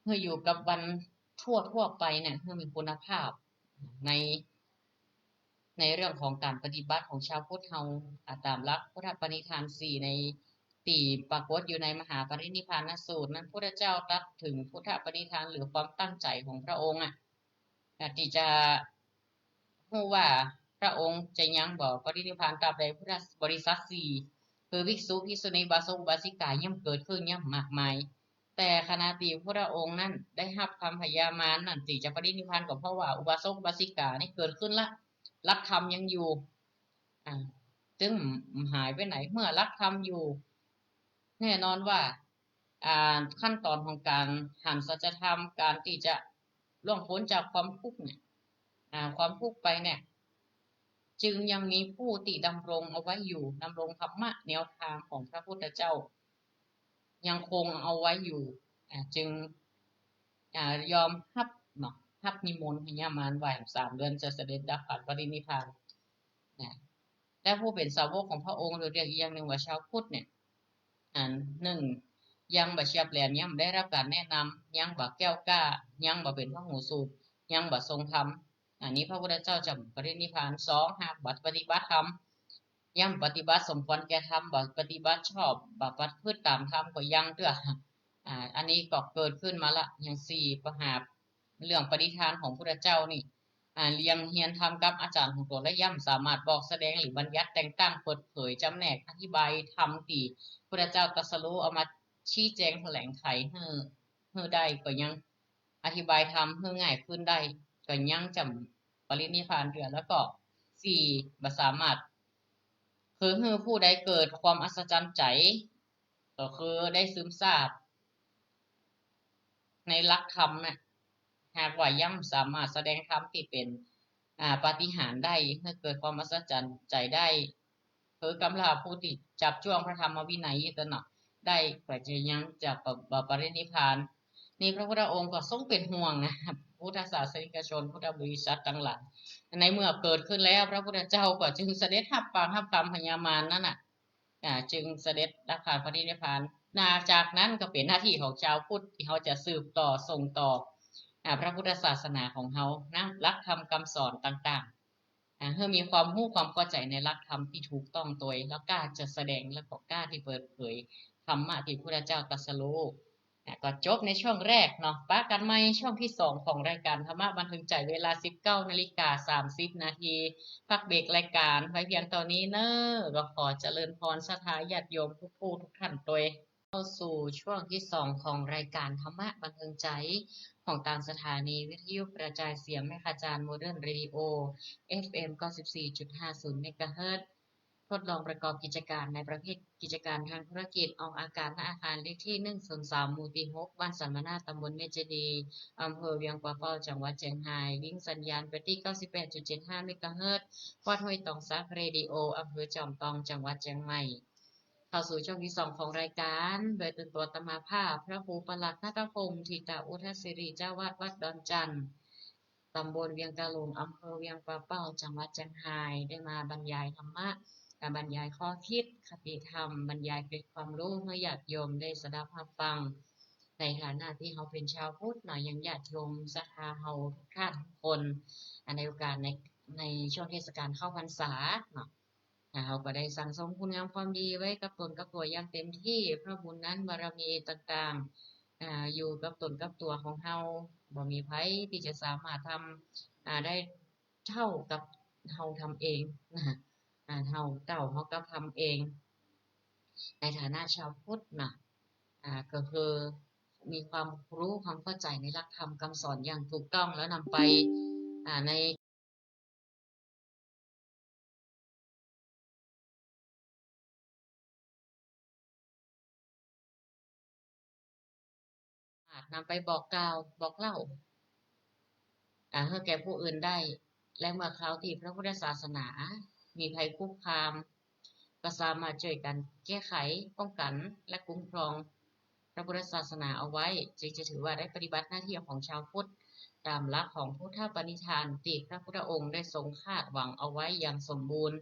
หื้ออยู่กับวันทั่วๆ ไปเนี่ย หื้อมีคุณภาพ ใน ในเรื่องของก๋านปฏิบัติของชาวพุทธเฮา อ่า ต๋ามหลักพุทธปณิธานสี่ ในตี้ปรากฏอยู่ในมหาปรินิพพานสูตรนั้น พุทธเจ้าตรัสเถิงพุทธปณิธาน หรือความตั้งใจ๋ของพระองค์อะ อ่า ตี้จะฮู้ว่าพระองค์จะยังบ่ปรินิพพานตราบใดพุทธบริษัทสี่ คือภิกษุ ภิกษุณี อุบาสก อุบาสิกา ยังเกิดขึ้นยังมากมาย แต่ขณะตี้พระองค์นั้นได้ฮับกำพญามารนั้นตี้จะปรินิพพาน ก็เพราะว่าอุบาสกอุบาสิกานี่เกิดขึ้นละ หลักธรรมยังอยู่ อ่า จึงหายไปไหน เมื่อหลักธรรมอยู่ แน่นอนว่า อ่า ขั้นตอนของการหันสัจธรรม การตี้จะล่วงพ้นจากความทุกข์เนี่ย อ่า ความทุกข์ไปเนี่ย จึงยังมีผู้ตี้ดำรงเอาไว้อยู่ ดำรงธรรมะแนวทางของพระพุทธเจ้า ยังคงเอาไว้อยู่ อ่า จึง อ่า ยอมฮับเนาะ ฮับนิมนต์พญามารว่าแหมสามเดือนจะเสด็จดับขันธปรินิพพาน นะ และผู้เป๋นสาวกของพระองค์ หรือเรียกอีกอย่างหนึ่งว่าชาวพุทธเนี่ย อันหนึ่ง ยังบ่เฉียบแหลม ยังบ่ได้รับการแนะนำ ยังบ่แกล้วกล้า ยังบ่เป๋นพหูสูตร ยังบ่ทรงธรรม อันนี้พระพุทธเจ้าจะปรินิพพาน สอง หากบ่ปฏิบัติธรรม ยังปฏิบัติสมควรแก่ธรรม บ่ปฏิบัติชอบ บ่ประพฤติต๋ามธรรม ก็ยังเตื้อ อ่า อันนี้ก็เกิดขึ้นมาละ อย่างสี่ ปหา เรื่องปรินิพพานของพุทธเจ้านี่ อ่า เรียนเฮียนธรรมกับอาจ๋ารย์ของต๋น และยังบ่สามารถบอกแสดงหรือบัญญัติแต่งตั้งเปิดเผยจำแนกอธิบายธรรมตี้พุทธเจ้าตรัสรู้เอามาชี้แจงแถลงไขหื้อ หื้อได้ ก็ยังอธิบายธรรมหื้อง่ายขึ้นได้ ก็ยังจะปรินิพพานเตื้อ แล้วก็สี่ บ่สามารถ คือหื้อผู้ใดเกิดความอัศจรรย์ใจ๋ ก็คือได้ซึมซาบ ในหลักธรรมน่ะ หากว่ายังบ่สามารถแสดงธรรมตี้เป๋น อ่า ปาฏิหาริย์ได้ หื้อเกิดความอัศจรรย์ใจ๋ได้ คือกำพร้าผู้ตี้จับจ้วงพระธรรมวินัยอยู่ตลอดได้ ก็จะยังจะบ่ บ่ปรินิพพาน นี่พระพุทธองค์ก็ทรงเป๋นห่วงนะ พุทธศาสนิกชน พุทธบริษัทตังหลาย ในเมื่อเกิดขึ้นแล้ว พระพุทธเจ้าก็จึงเสด็จฮับปากฮับกำพญามารนั่นน่ะ อ่า จึงเสด็จดับขันธปรินิพพาน นะ จากนั้นก็เป๋นหน้าตี้ของจาวพุทธตี้เฮาจะสืบต่อส่งต่อ อ่า พระพุทธศาสนาของเฮานะ หลักธรรมกำสอนต่างๆ อ่า หื้อมีความฮู้ความเข้าใจ๋ในหลักธรรมตี้ถูกต้องตวย แล้วกล้าจะแสดง แล้วก็กล้าตี้เปิดเผยธรรมะตี้พุทธเจ้าตรัสรู้ อ่ะ ก็จบในช่วงแรกเนาะ ปะกั๋นใหม่ช่วงตี้สองของรายการธรรมะบันเทิงใจ๋ เวลาสิบเก้านาฬิกาสามสิบนาที พักเบรกรายการไว้เพียงเต้านี้เน่อ ก็ขอเจริญพรศรัทธาญาติโยมกู้ผู้กู้ต้านตวย เข้าสู่ช่วงตี้สองของรายการธรรมะบันเทิงใจ๋ ของตางสถานีวิทยุกระจายเสียงแม่ขจาร Modern Radio เอฟเอ็ม เก้าสิบสี่จุดห้าศูนย์เมกะเฮิรตซ์ ทดลองประกอบกิจก๋านในประเภทกิจก๋านตางธุรกิจ ออกอากาศ ณ อาคารเลขตี้หนึ่งศูนย์สาม หมู่ตี้หก บ้านสัมมนา ตำบลแม่เจดีย์ อำเภอเวียงป่าเป้า จังหวัดเจียงฮาย ยิงสัญญาณไปตี้ เก้าสิบแปดจุดเจ็ดห้าเมกะเฮิรตซ์ วัดห้วยตองสักเรดิโอ อำเภอจอมตอง จังหวัดเจียงใหม่ เข้าสู่ช่วงตี้สองของรายก๋าน โดยเติมตั๋วอาตมาภาพ พระครูประหลัดณัฐพงษ์ ถิตอุทสิริ เจ้าอาวาสวัดดอนจั่น ตำบลเวียงก๋าหลง อำเภอเวียงป่าเป้า จังหวัดเจียงฮาย ได้มาบรรยายธรรมะ และบรรยายข้อคิด คติธรรม บรรยายเกร็ดความฮู้หื้อญาติโยมได้สดับฮับฟัง ในฐานะตี้เฮาเป๋นจาวพุทธเนาะ ยังญาติโยมศรัทธาเฮากู้ต้านกู้คน อ่า ในโอกาสใน ในช่วงเทศกาลเข้าพรรษาเนาะ อ่า เฮาก็ได้สั่งสมคุณงามความดีไว้กับตนกับตั๋วอย่างเต็มตี้ เพราะบุญนั้นบารมีต่างๆ อ่า อยู่กับตนกับตั๋วของเฮา บ่มีใผตี้จะสามารถทำ อ่า ได้เต้ากับเฮาทำเองนะ อ่า เฮาเต้าเฮากับทำเอง ในฐานะจาวพุทธนะ อ่า ก็คือมีความฮู้ความเข้าใจ๋ในหลักธรรมกำสอนอย่างถูกต้อง แล้วนำไป อ่า ใน อาจนำไปบอกกล่าว บอกเล่า อ่า หื้อแก่ผู้อื่นได้ และเมื่อคราวตี้พระพุทธศาสนามีภัยคุกคาม ก็สามารถจ้วยกั๋นแก้ไข ป้องกั๋น และคุ้มครองพระพุทธศาสนาเอาไว้ จึงจะถือว่าได้ปฏิบัติหน้าตี้ของจาวพุทธ ต๋ามหลักของพุทธปณิธานตี้พระพุทธองค์ได้ทรงคาดหวังเอาไว้อย่างสมบูรณ์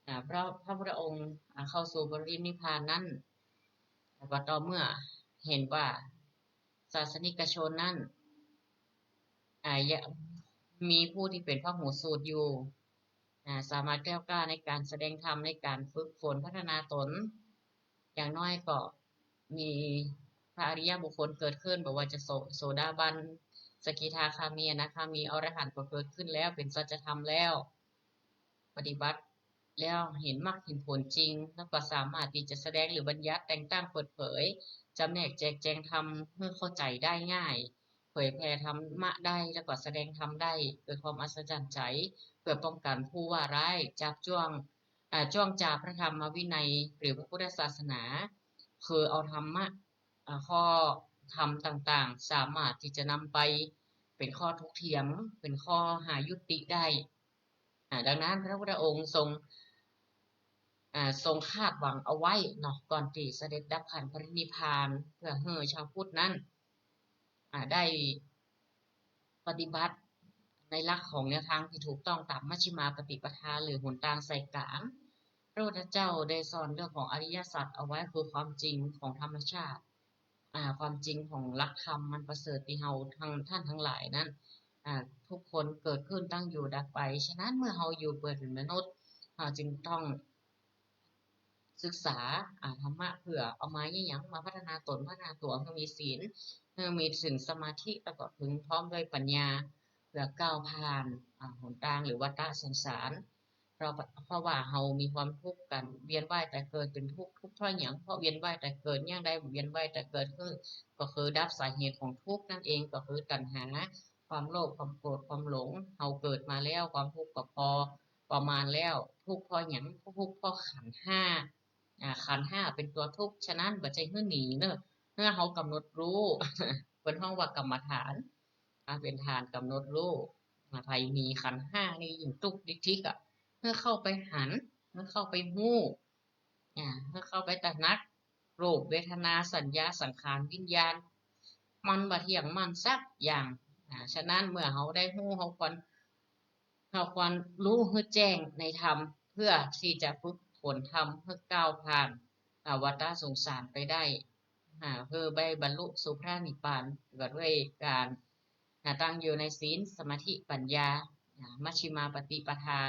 อ่า พระ พระพุทธองค์ อ่า เข้าสู่ปรินิพพานนั้น ก็ต่อเมื่อเห็นว่าศาสนิกชนนั้น อ่า ยังมีผู้ตี้เป๋นพหูสูตรอยู่ อ่า สามารถแกล้วกล้าในก๋านแสดงธรรม ในก๋านฝึกฝนพัฒนาตน อย่างน้อยก็มีพระอริยบุคคลเกิดขึ้น บ่ว่าจะโส โสดาบัน สกิทาคามี อนาคามี อรหันต์ก็เกิดขึ้นแล้ว เป๋นสัจธรรมแล้ว ปฏิบัติ แล้วเห็นมรรคเห็นผลจริง แล้วก็สามารถตี้จะแสดงหรือบัญญัติแต่งตั้งเปิดเผย จำแนกแจกแจงธรรมหื้อเข้าใจ๋ได้ง่าย เผยแผ่ธรรมะได้ แล้วก็แสดงธรรมได้ เกิดความอัศจรรย์ใจ๋ เพื่อป้องกันผู้ว่าร้าย จาบจ้วง อ่า จ้วงจาบพระธรรมวินัย หรือพระพุทธศาสนา คือเอาธรรมะ อ่า ข้อธรรมต่างๆ สามารถตี้จะนำไปเป๋นข้อถกเถียง เป๋นข้อหายุติได้ อ่า ดังนั้นพระพุทธองค์ทรง อ่า ทรงคาดหวังเอาไว้เนาะ ก่อนตี้เสด็จดับขันธปรินิพพาน เพื่อหื้อชาวพุทธนั้น อ่า ได้ปฏิบัติในหลักของแนวทางตี้ถูกต้องต๋ามมัชฌิมาปฏิปทา หรือหนตางสายกลาง พระพุทธเจ้าได้สอนเรื่องของอริยสัจเอาไว้ คือความจริงของธรรมชาติ อ่า ความจริงของหลักธรรมมันประเสริฐตี้เฮาตัง ท่านตังหลายนั้น อ่า ทุกคนเกิดขึ้นตั้งอยู่ดับไป ฉะนั้นเมื่อเฮาอยู่เกิดเป๋นมนุษย์ เฮาจึงต้องศึกษา อ่า ธรรมะเพื่อเอามาเยียะหยัง มาพัฒนาต๋น พัฒนาตั๋ว หื้อมีศีล หื้อมีเถิงสมาธิ แล้วก็เถิงพร้อมด้วยปัญญา เพื่อก้าวผ่าน อ่า หนตางหรือวัฏฏะสงสาร เพราะ เพราะว่าเฮามีความทุกข์กั๋น เวียนว่ายต๋ายเกิดเป๋นทุกข์ ทุกข์เพราะหยัง เพราะเวียนว่ายต๋ายเกิด เยียะใดเวียนว่ายต๋ายเกิด คือ ก็คือดับสาเหตุของทุกข์นั่นเอง ก็คือตัณหา ความโลภ ความโกรธ ความหลง เฮาเกิดมาแล้ว ความทุกข์ก็พอประมาณแล้ว ทุกข์เพราะหยัง ทุกข์เพราะขันธ์ห้า อ่า ขันธ์ห้าเป๋นตั๋วทุกข์ ฉะนั้นบ่ใจ้หื้อหนีเนาะ หื้อเฮากำหนดฮู้ เปิ้นฮ้องว่ากรรมฐาน อ่า เป๋นฐานกำหนดฮู้ อ่า ใผมีขันธ์ห้านี่ยิ่งตุ๊กข์ติ๊กๆ อะ หื้อเข้าไปหัน หื้อเข้าไปฮู้ อ่า หื้อเข้าไปตระหนัก รูป เวทนา สัญญา สังขาร วิญญาณ มันบ่เที่ยงมั่นสักอย่าง อ่า ฉะนั้นเมื่อเฮาได้ฮู้ เฮาควร เฮาควรฮู้หื้อแจ้งในธรรม เพื่อตี้จะฝึกฝนธรรมหื้อก้าวผ่าน อ่า วัฏฏะสงสารไปได้ อ่า เพื่อได้บรรลุสู่พระนิพพาน ก็ด้วยก๋าน อ่า ตั้งอยู่ในศีล สมาธิ ปัญญา อ่า มัชฌิมาปฏิปทา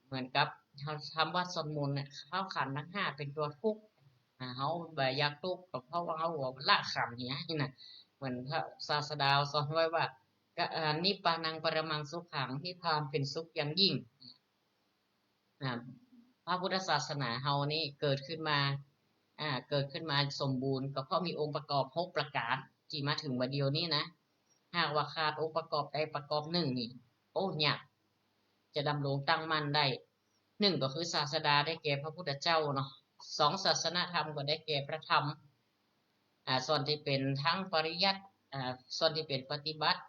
เหมือนกับเฮาทำวัตรสวดมนต์เนี่ย เฮาขันธ์ทั้งห้าเป๋นตั๋วทุกข์ อ่า เฮาบ่อยากตุ๊กข์ ก็เพราะว่าเฮาบ่ละขันธ์เหียนี่นะ เหมือนพระศาสดาสอนไว้ว่า กะ อ่า นิพพานังปรมังสุขัง นิพพานเป๋นสุขอย่างยิ่ง อ่า พระพุทธศาสนาเฮานี่เกิดขึ้นมา อ่า เกิดขึ้นมาสมบูรณ์ ก็เพราะมีองค์ประกอบหกประก๋าน ตี้มาเถิงบ่าเดี่ยวนี้นะ หากว่าขาดองค์ประกอบใดประกอบนึ่งนี่ โอ้ ยาก จะดำรงตั้งมั่นได้ นึ่งก็คือศาสดาได้แก่พระพุทธเจ้าเนาะ สอง ศาสนธรรมก็ได้แก่พระธรรม อ่า ส่วนตี้เป๋นตังปริยัติ อ่า ส่วนตี้เป๋นปฏิบัติ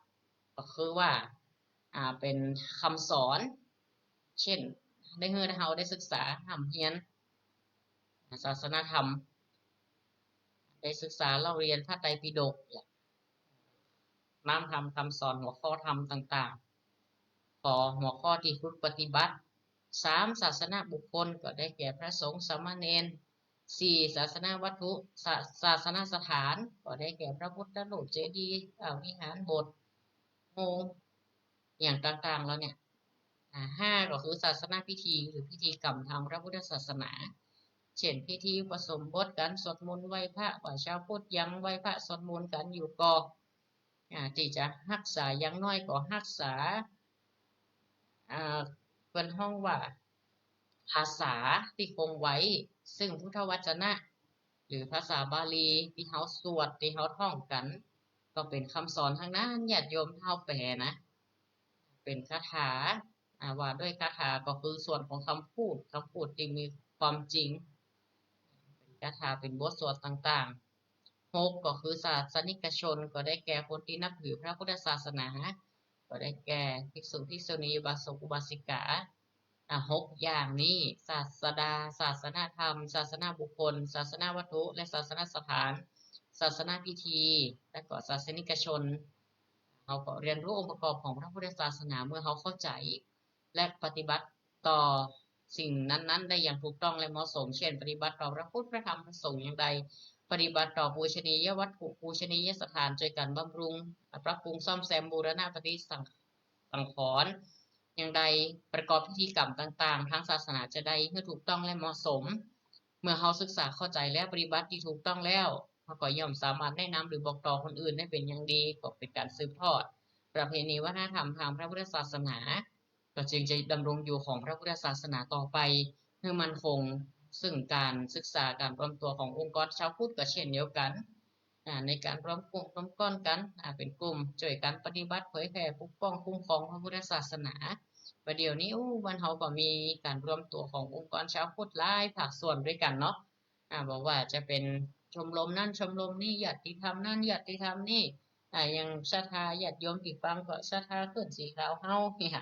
ก็คือว่า อ่า เป๋นกำสอน เจ้น ได้หื้อเฮาได้ศึกษาฮ่ำเฮียน อ่า ศาสนธรรม ได้ศึกษาเล่าเรียนพระไตรปิฎก น้ำธรรมกำสอน หัวข้อธรรมต่างๆ ข้อ หัวข้อตี้ฝึกปฏิบัติ สาม ศาสนบุคคล ก็ได้แก่พระสงฆ์ สามเณร สี่ ศาสนวัตถุ ศา- ศาสนสถาน ก็ได้แก่พระพุทธรูป เจดีย์ อ่า วิหาร โบสถ์ โฮง อย่างต่างๆ แล้วเนี่ย อ่า ห้า ก็คือศาสนพิธี หรือพิธีกรรมทางพระพุทธศาสนา เจ้นพิธีอุปสมบท ก๋านสวดมนต์ไหว้พระ ว่าชาวพุทธยังไหว้พระสวดมนต์กั๋นอยู่ก็ อ่า ตี้จะฮักษา อย่างน้อยก็ฮักษา อ่า เปิ้นฮ้องว่าภาษาตี้คงไว้ ซึ่งพุทธวจนะ หรือภาษาบาลีตี้เฮาสวด ตี้เฮาท่องกั๋น ก็เป๋นกำสอนตังนั้น ญาติโยม เฮาแป๋นะ เป๋นคาถา อ่า ว่าด้วยคาถาก็คือส่วนของกำพูด กำพูดตี้มีความจริง เป๋นคาถา เป๋นบทสวดต่างๆ หก ก็คือศาสนิกชน ก็ได้แก่คนตี้นับถือพระพุทธศาสนา ก็ได้แก่ภิกษุ ภิกษุณี อุบาสก อุบาสิกา อ่า หกอย่างนี้ ศาสดา ศาสนธรรม ศาสนบุคคล ศาสนวัตถุ และศาสนสถาน ศาสนพิธี และก็ศาสนิกชน เฮาก็เรียนรู้องค์ประกอบของพระพุทธศาสนา เมื่อเฮาเข้าใจ๋ และปฏิบัติต่อสิ่งนั้นๆ ได้อย่างถูกต้องและเหมาะสม เจ้น ปฏิบัติต่อพระพุทธ พระธรรม พระสงฆ์อย่างใด ปฏิบัติต่อปูชนียวัตถุ ปูชนียสถาน จ้วยกั๋นบำรุง ปรับปรุงซ่อมแซม บูรณะปฏิสัง- สังขรณ์อย่างใด ประกอบพิธีกรรมต่างๆ ทางศาสนาจะได้หื้อถูกต้องและเหมาะสม เมื่อเฮาศึกษาเข้าใจ๋แล้ว ปฏิบัติตี้ถูกต้องแล้ว เฮาก็ย่อมสามารถแนะนำหรือบอกต่อคนอื่นได้เป๋นอย่างดี ก็เป๋นก๋านสืบทอดประเพณีวัฒนธรรมทางพระพุทธศาสนา ก็จึงจะดำรงอยู่ของพระพุทธศาสนาต่อไปหื้อมั่นคง ซึ่งก๋านศึกษาก๋านรวมตั๋วขององค์กรชาวพุทธก็เช่นเดียวกั๋น อ่า ในก๋านรวมกลุ่มรวมก้อนกั๋น อ่า เป๋นกลุ่มจ้วยกั๋นปฏิบัติเผยแผ่ปกป้องคุ้มครองพระพุทธศาสนา บ่าเดี่ยวนี้ อู้ บ้านเฮาก็มีก๋านรวมตั๋วขององค์กรชาวพุทธหลายภาคส่วนตวยกั๋นเนาะ อ่า บ่ว่าจะเป๋นชมรมนั้นชมรมนี้ ญาติธรรมนั้นญาติธรรมนี้ อ่า อย่างศรัทธาญาติโยมตี้ฟังก็ศรัทธาขึ้นสีขาวเฮาเนี่ย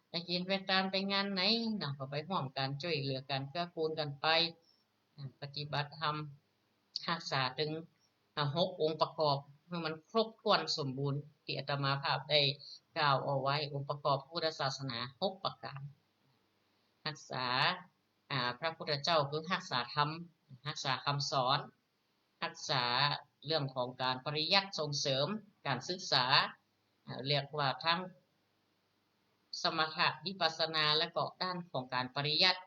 ไปกิ๋นไปตานไปงานไหนเนาะ ก็ไปฮ่วมกั๋นจ้วยเหลือกั๋นเกื้อกูลกั๋นไป อ่า ปฏิบัติธรรม ฮักษาตึง อ่า หกองค์ประกอบหื้อมันครบถ้วนสมบูรณ์ ตี้อาตมาภาพได้กล่าวเอาไว้ องค์ประกอบพุทธศาสนาหกประก๋าน ฮักษา อ่า พระพุทธเจ้าคือฮักษาธรรม ฮักษาคำสอน ฮักษาเรื่องของก๋านปริยัติส่งเสริมก๋านศึกษา อ่า เรียกว่าทั้งสมถะวิปัสสนา และก็ด้านของก๋านปริยัติ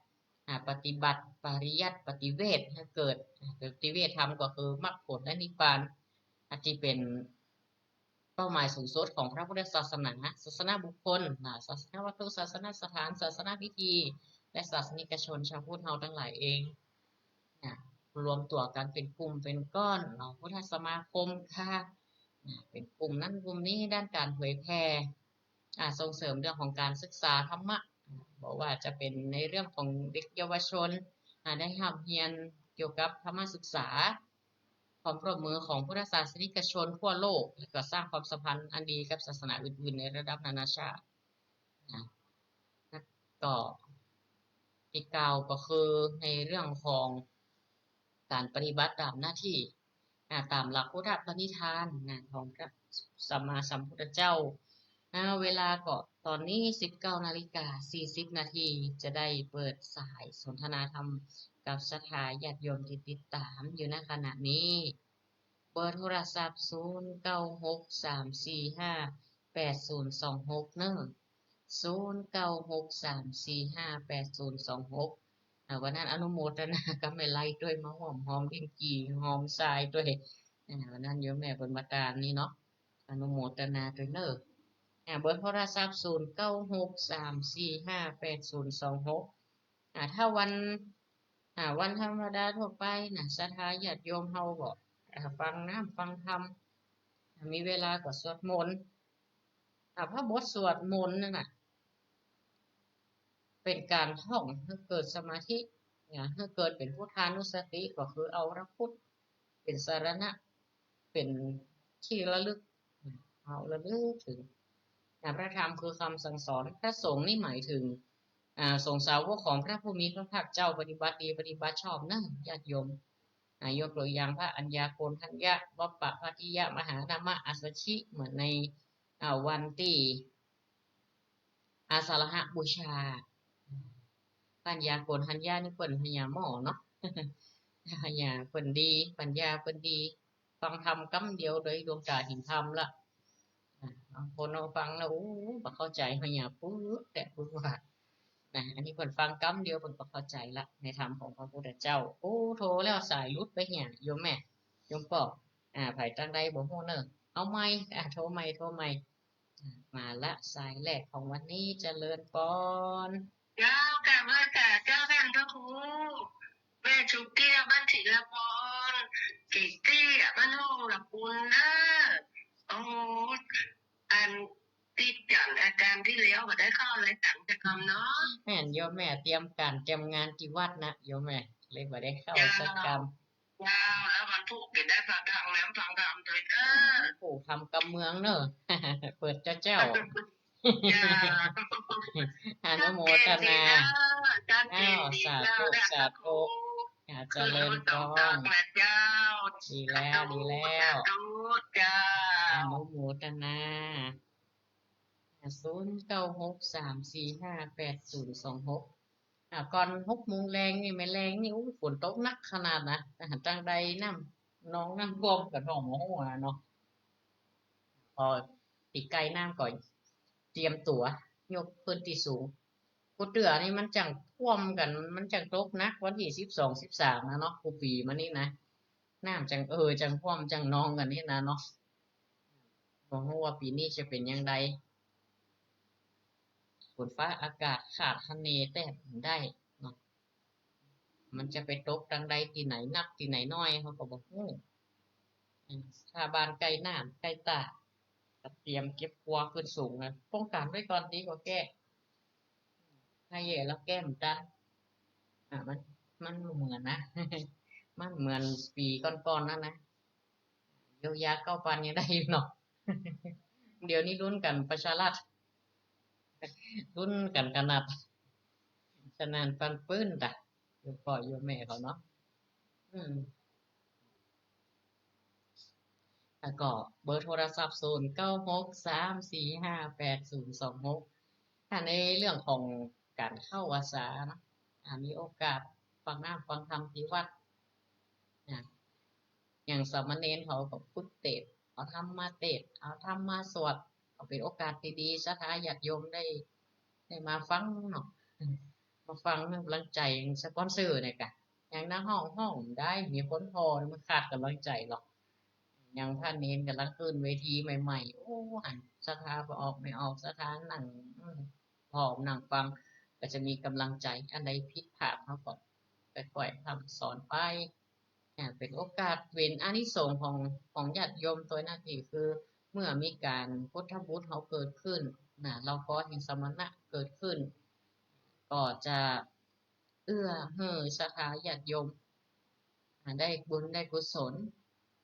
อ่า ปฏิบัติปริยัติปฏิเวทย์หื้อเกิด อ่า ปฏิเวทย์ธรรมก็คือมรรคผลและนิพพาน อันตี้เป๋น เป้าหมายสูงสุดของพระพุทธศาสนา ศาสนบุคคล นะ ศาสนวัตถุ ศาสนสถาน ศาสนพิธี และศาสนิกชนชาวพุทธเฮาตังหลายเอง นะ รวมตั๋วกั๋นเป๋นกลุ่มเป๋นก้อนเนาะ พุทธสมาคมค่ะ นะ เป๋นกลุ่มนั้นกลุ่มนี้ด้านก๋านเผยแผ่ อ่า ส่งเสริมเรื่องของก๋านศึกษาธรรมะ บ่ว่าจะเป๋นในเรื่องของเด็กเยาวชน อ่า ได้ฮ่ำเฮียนเกี่ยวกับธรรมศึกษา ความร่วมมือของพุทธศาสนิกชนทั่วโลก และก็สร้างความสัมพันธ์อันดีกับศาสนาอื่นๆ ในระดับนานาชาติ นะ แล้วก็ตี้เก้าก็คือในเรื่องของก๋านปฏิบัติตามหน้าตี้ อ่า ตามหลักพุทธปณิธาน นะ ของพระสัมมาสัมพุทธเจ้า อ่า เวลาก็ต๋อนนี้สิบเก้านาฬิกาสี่สิบนาที จะได้เปิดสายสนทนาธรรมกับศรัทธาญาติโยมตี้ติดต๋ามอยู่ ณ ขณะนี้ เบอร์โทรศัพท์ ศูนย์เก้าหกสามสี่ห้าแปดศูนย์สองหก เนาะ ศูนย์เก้าหกสามสี่ห้าแปดศูนย์สองหก อ่า วันนั้นอนุโมทนากับแม่ไลตวย มาฮ่วมหอมลิ้นจี่หอมทรายตวย อ่า วันนั้นโยมแม่เปิ้นมาต๋ามนี่เนาะ อนุโมทนาตวยเนาะ อ่า เบอร์โทรศัพท์ ศูนย์เก้าหกสามสี่ห้าแปดศูนย์สองหก อ่า ถ้าวัน อ่า วันธรรมดาทั่วไปนะ ศรัทธาญาติโยมเฮาก็ อ่า ฟังน้ำฟังธรรม มีเวลาก็สวดมนต์ อ่า พระบทสวดมนต์นั่นน่ะ เป๋นก๋านท่องหื้อเกิดสมาธิ นะ หื้อเกิดเป๋นพุทธานุสติ ก็คือเอาพระพุทธเป๋นสรณะ เป๋นตี้ระลึก เฮาระลึกเถิง นะ พระธรรมคือคำสั่งสอน พระสงฆ์นี่หมายถึง อ่า สงฆ์สาวกของพระผู้มีพระภาคเจ้า ปฏิบัติดีปฏิบัติชอบเนาะญาติโยม อ่า ยกตัวอย่างพระอัญญาโกณฑัญญะ วัปปะภัททิยะ มหานามะ อัสสชิ เหมือนใน อ่า วันตี้ อาสาฬหบูชา พระอัญญาโกณฑัญญะนี่เปิ้นพญาหมอเนาะ พญาเปิ้นดี ปัญญาเปิ้นดี ฟังธรรมกำเดียวโดยดวงต๋าเห็นธรรมละ อ่า บางคนเอาฟังแล้ว โอ้ บ่เข้าใจ๋ พญาปึกแต๊ปึกว่า นะ อันนี้เปิ้นฟังกำเดียวเปิ้นก็เข้าใจ๋ละ ในธรรมของพระพุทธเจ้า โอ้ โทรแล้วสายหลุดไปเหีย โยมแม่ โยมป้อ อ่า ใผตังใดบ่ฮู้เนาะ เอาใหม่ อ่า โทรใหม่ โทรใหม่ อ่า มาละ สายแรกของวันนี้ เจริญปอน เจ้า กราบไหว้เจ้า เจ้า ท่านพระครู แม่ชุกเกี้ย บ้านศิลปอน เก๋เตี้ย บ้านห้องละปุนเนอะ โอ้โห อัน ติดกั๋นอาการตี้แล้วบ่ได้เข้ารายก๋านสักกำเนาะ แม่นโยมแม่ เตรียมก๋านเตรียมงานตี้วัดนะโยมแม่ เลยบ่ได้เข้าสักกำ เจ้า เจ้า แล้ววันพูกจะได้ฟังธรรม ฟังธรรมตวยเน้อ วันพูกธรรมกำเมืองเนาะ เปิดเจ้าเจ้า เจ้า อนุโมทนา ชัดเจนดีเนาะ ชัดเจนดีเจ้า อ้าว สาธุ สาธุ อ่า เจริญพร คือสองสามแปดเจ้า ดีแล้ว สาธุ ดีแล้ว สาธุ เจ้า อนุโมทนา ศูนย์เก้าหกสามสี่ห้าแปดศูนย์สองหก อ่า ก่อนหกโมงแลงนี่ แม่แลงนี่ โอ้ ฝนตกหนักขนาดนะ อ่า ตังใดน้ำหนองน้ำท่วมก็ท่วมหัวเนาะ ปอตี้ใก้น้ำก็เตรียมตั๋วยกพื้นตี้สูง กูเตื้อนี่มันจั่งท่วมกั๋น มันจั่งตกหนักวันตี้สิบสอง สิบสามนะเนาะ กูปี๋มานี่นะ น้ำจั่ง เออ จั่งท่วมจั่งนองกั๋นนี่นะเนาะ บ่ฮู้ว่าปี๋นี้จะเป๋นอย่างใด ฝนฟ้าอากาศคาดคะเนแต๊บ่ได้เนาะ มันจะไปตกตางใด ตี้ไหนนักตี้ไหนน้อย เฮาก็บ่ฮู้ อืม ถ้าบ้านใก้น้ำใก้ต้า ก็เตรียมเก็บครัวขึ้นสูงนะ ป้องกั๋นไว้ก่อนดีกว่าแก้ ถ้าแย่แล้วแก้บ่ตัน อ่ะ มัน มันบ่เหมือนนะ มันเหมือนปี๋ก่อนๆ นั้นนะ เยียวยาเก้าปันยังได้อยู่เนาะ เดี๋ยวนี้ลุ้นกั๋นประชารัฐ ลุ้นกั๋นขนาด สนั่นปันปื้นตะ โยมป้อโยมแม่เขาเนาะ อืม แล้วก็เบอร์โทรศัพท์ ศูนย์เก้าหก สามสี่ห้า แปดศูนย์สองหก ถ้าในเรื่องของก๋านเข้าวัสสาเนาะ อ่า มีโอกาสฟังน้ำฟังธรรมตี้วัด นะ อย่างสามเณรเขาก็ฝึกเตสน์ เอาธรรมมาเตสน์ เอาธรรมมาสวด ก็เป๋นโอกาสตี้ดี ศรัทธาญาติโยมได้ ได้มาฟังเนาะ มาฟังเรื่องกำลังใจ๋ สปอนเซอร์เนี่ยกะ อย่างนักฮ้องฮ้องได้ มีคนผ่อ มันขาดกำลังใจ๋หรอก อย่างพระเณรก๋ำลังขึ้นเวทีใหม่ๆ โอ้ หันศรัทธาบ่ออกไม่ออก ศรัทธานั่ง อืม ผ่อนั่งฟัง ก็จะมีกำลังใจ๋ อันใดผิดพลาดเฮาก็ค่อยๆ พร่ำสอนไป อ่า เป๋นโอกาส เป๋นอานิสงส์ของ ของญาติโยมตวยนั้นตี้คือ เมื่อมีก๋านพุทธบูชาเฮาเกิดขึ้น นะ เฮาก่อแห่งสมณะเกิดขึ้น ก็จะเอื้อหื้อศรัทธาญาติโยม อ่า ได้บุญได้กุศล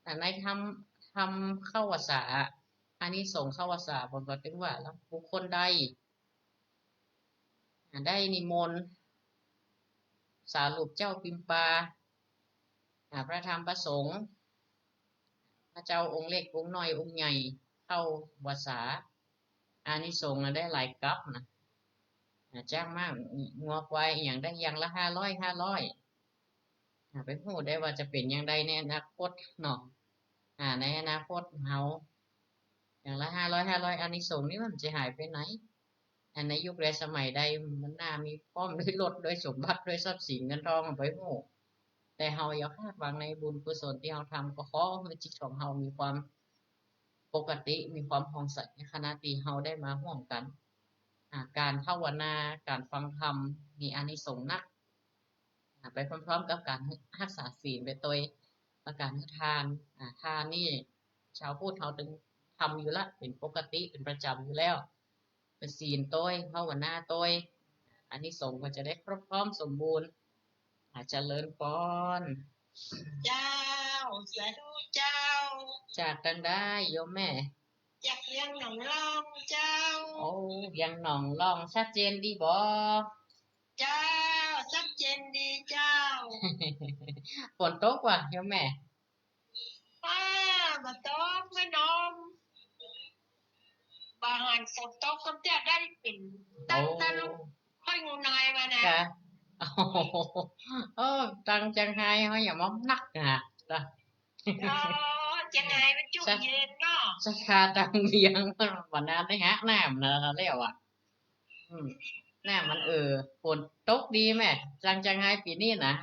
อ่า ในธรรม ธรรมเข้าวัสสา อานิสงส์เข้าวัสสา เปิ้นก็ตึงว่า แล้วบุคคลใด อ่า ได้นิมนต์สารูปเจ้าปิมปา อ่า พระธรรมพระสงฆ์ พระเจ้าองค์เล็กองค์น้อยองค์ใหญ่เข้าวัสสา อานิสงส์น่ะได้หลายกับนะ อ่า จ้างมางัวควายอะหยังได้อย่างละห้าร้อย ห้าร้อย อ่า ไปฮู้ได้ว่าจะเป๋นอย่างใดในอนาคตเนาะ อ่า ในอนาคตเฮา อย่างละห้าร้อย ห้าร้อย อานิสงส์นี่มันจะหายไปไหน อันในยุคใดสมัยใดมันน่ามีพร้อมด้วยรถด้วยสมบัติด้วยทรัพย์สินเงินทอง ไปฮู้ แต่เฮาอย่าคาดหวังในบุญกุศลตี้เฮาทำ ก็ขอหื้อจิตของเฮามีความปกติ มีความผ่องใสในขณะตี้เฮาได้มาฮ่วมกั๋น อ่า ก๋านภาวนา ก๋านฟังธรรม มีอานิสงส์นัก อ่า ไปพร้อมๆ กับก๋านฮักษาศีลไปตวย และก๋านหื้อทาน อ่า ทานนี่ ชาวพุทธเฮาตึงทำอยู่ละ เป๋นปกติ เป๋นประจ๋ำอยู่แล้ว ไปศีลตวย ภาวนาตวย อานิสงส์ก็จะได้ครบถ้วนสมบูรณ์ อ่า เจริญปอน เจ้า สาธุเจ้า จากตางใดโยมแม่ จากเวียงหนองล่องเจ้า โอ้ เวียงหนองล่อง ชัดเจนดีบ่ เจ้า ชัดเจนดีเจ้า ฝนตกบ่โยมแม่ อ้า บ่ตกแม่น้อง บ่หันฝนตกกำเตี้ยได้เป๋นตั้ง โอ้ ตะลุก ค่อยงูนายมานะ ค่ะ โอ้ ตางเจียงฮายเฮาอย่ามานักนะ เจ้า อ๋อ เจียงฮายมันจุ่มเย็นเนาะ ศรัทธาตางเวียง บ่นานได้หาน้ำนะแล้วอะ อืม น้ำมัน เออ ฝนตกดีแม่ ตางเจียงฮายปี๋นี้นะ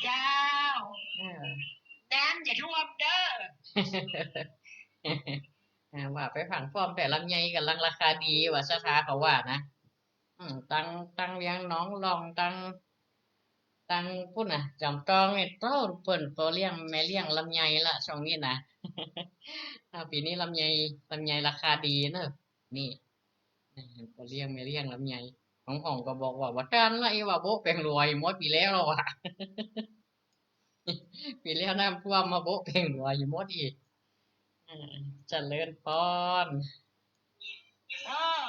เจ้า เออ น้ำอย่าท่วมเด้อ อ่า ว่าไปฟั่งป้อมแต๊ลำไยก่ำลังราคาดีว่าศรัทธาเขาว่านะ อืม ตาง ตางเวียงหนองล่อง ตาง ตางปู๊นน่ะ จ๋อมตองนี่ เต้า เปิ้นพ่อเลี้ยงแม่เลี้ยงลำไยละช่วงนี้นะ อ่า ปี๋นี้ลำไย ลำไยราคาดีเนาะ นี่ พ่อเลี้ยงแม่เลี้ยงลำไย ของห้องก็บอกว่า บ่ตันละ อีว่าโบ๊ะแปงหลัวอยู่หมดปี๋แล้วละวะ ปี๋แล้วน้ำท่วมมาโบ๊ะแปงหลัวอยู่หมดอีก อ่า เจริญปอน เออ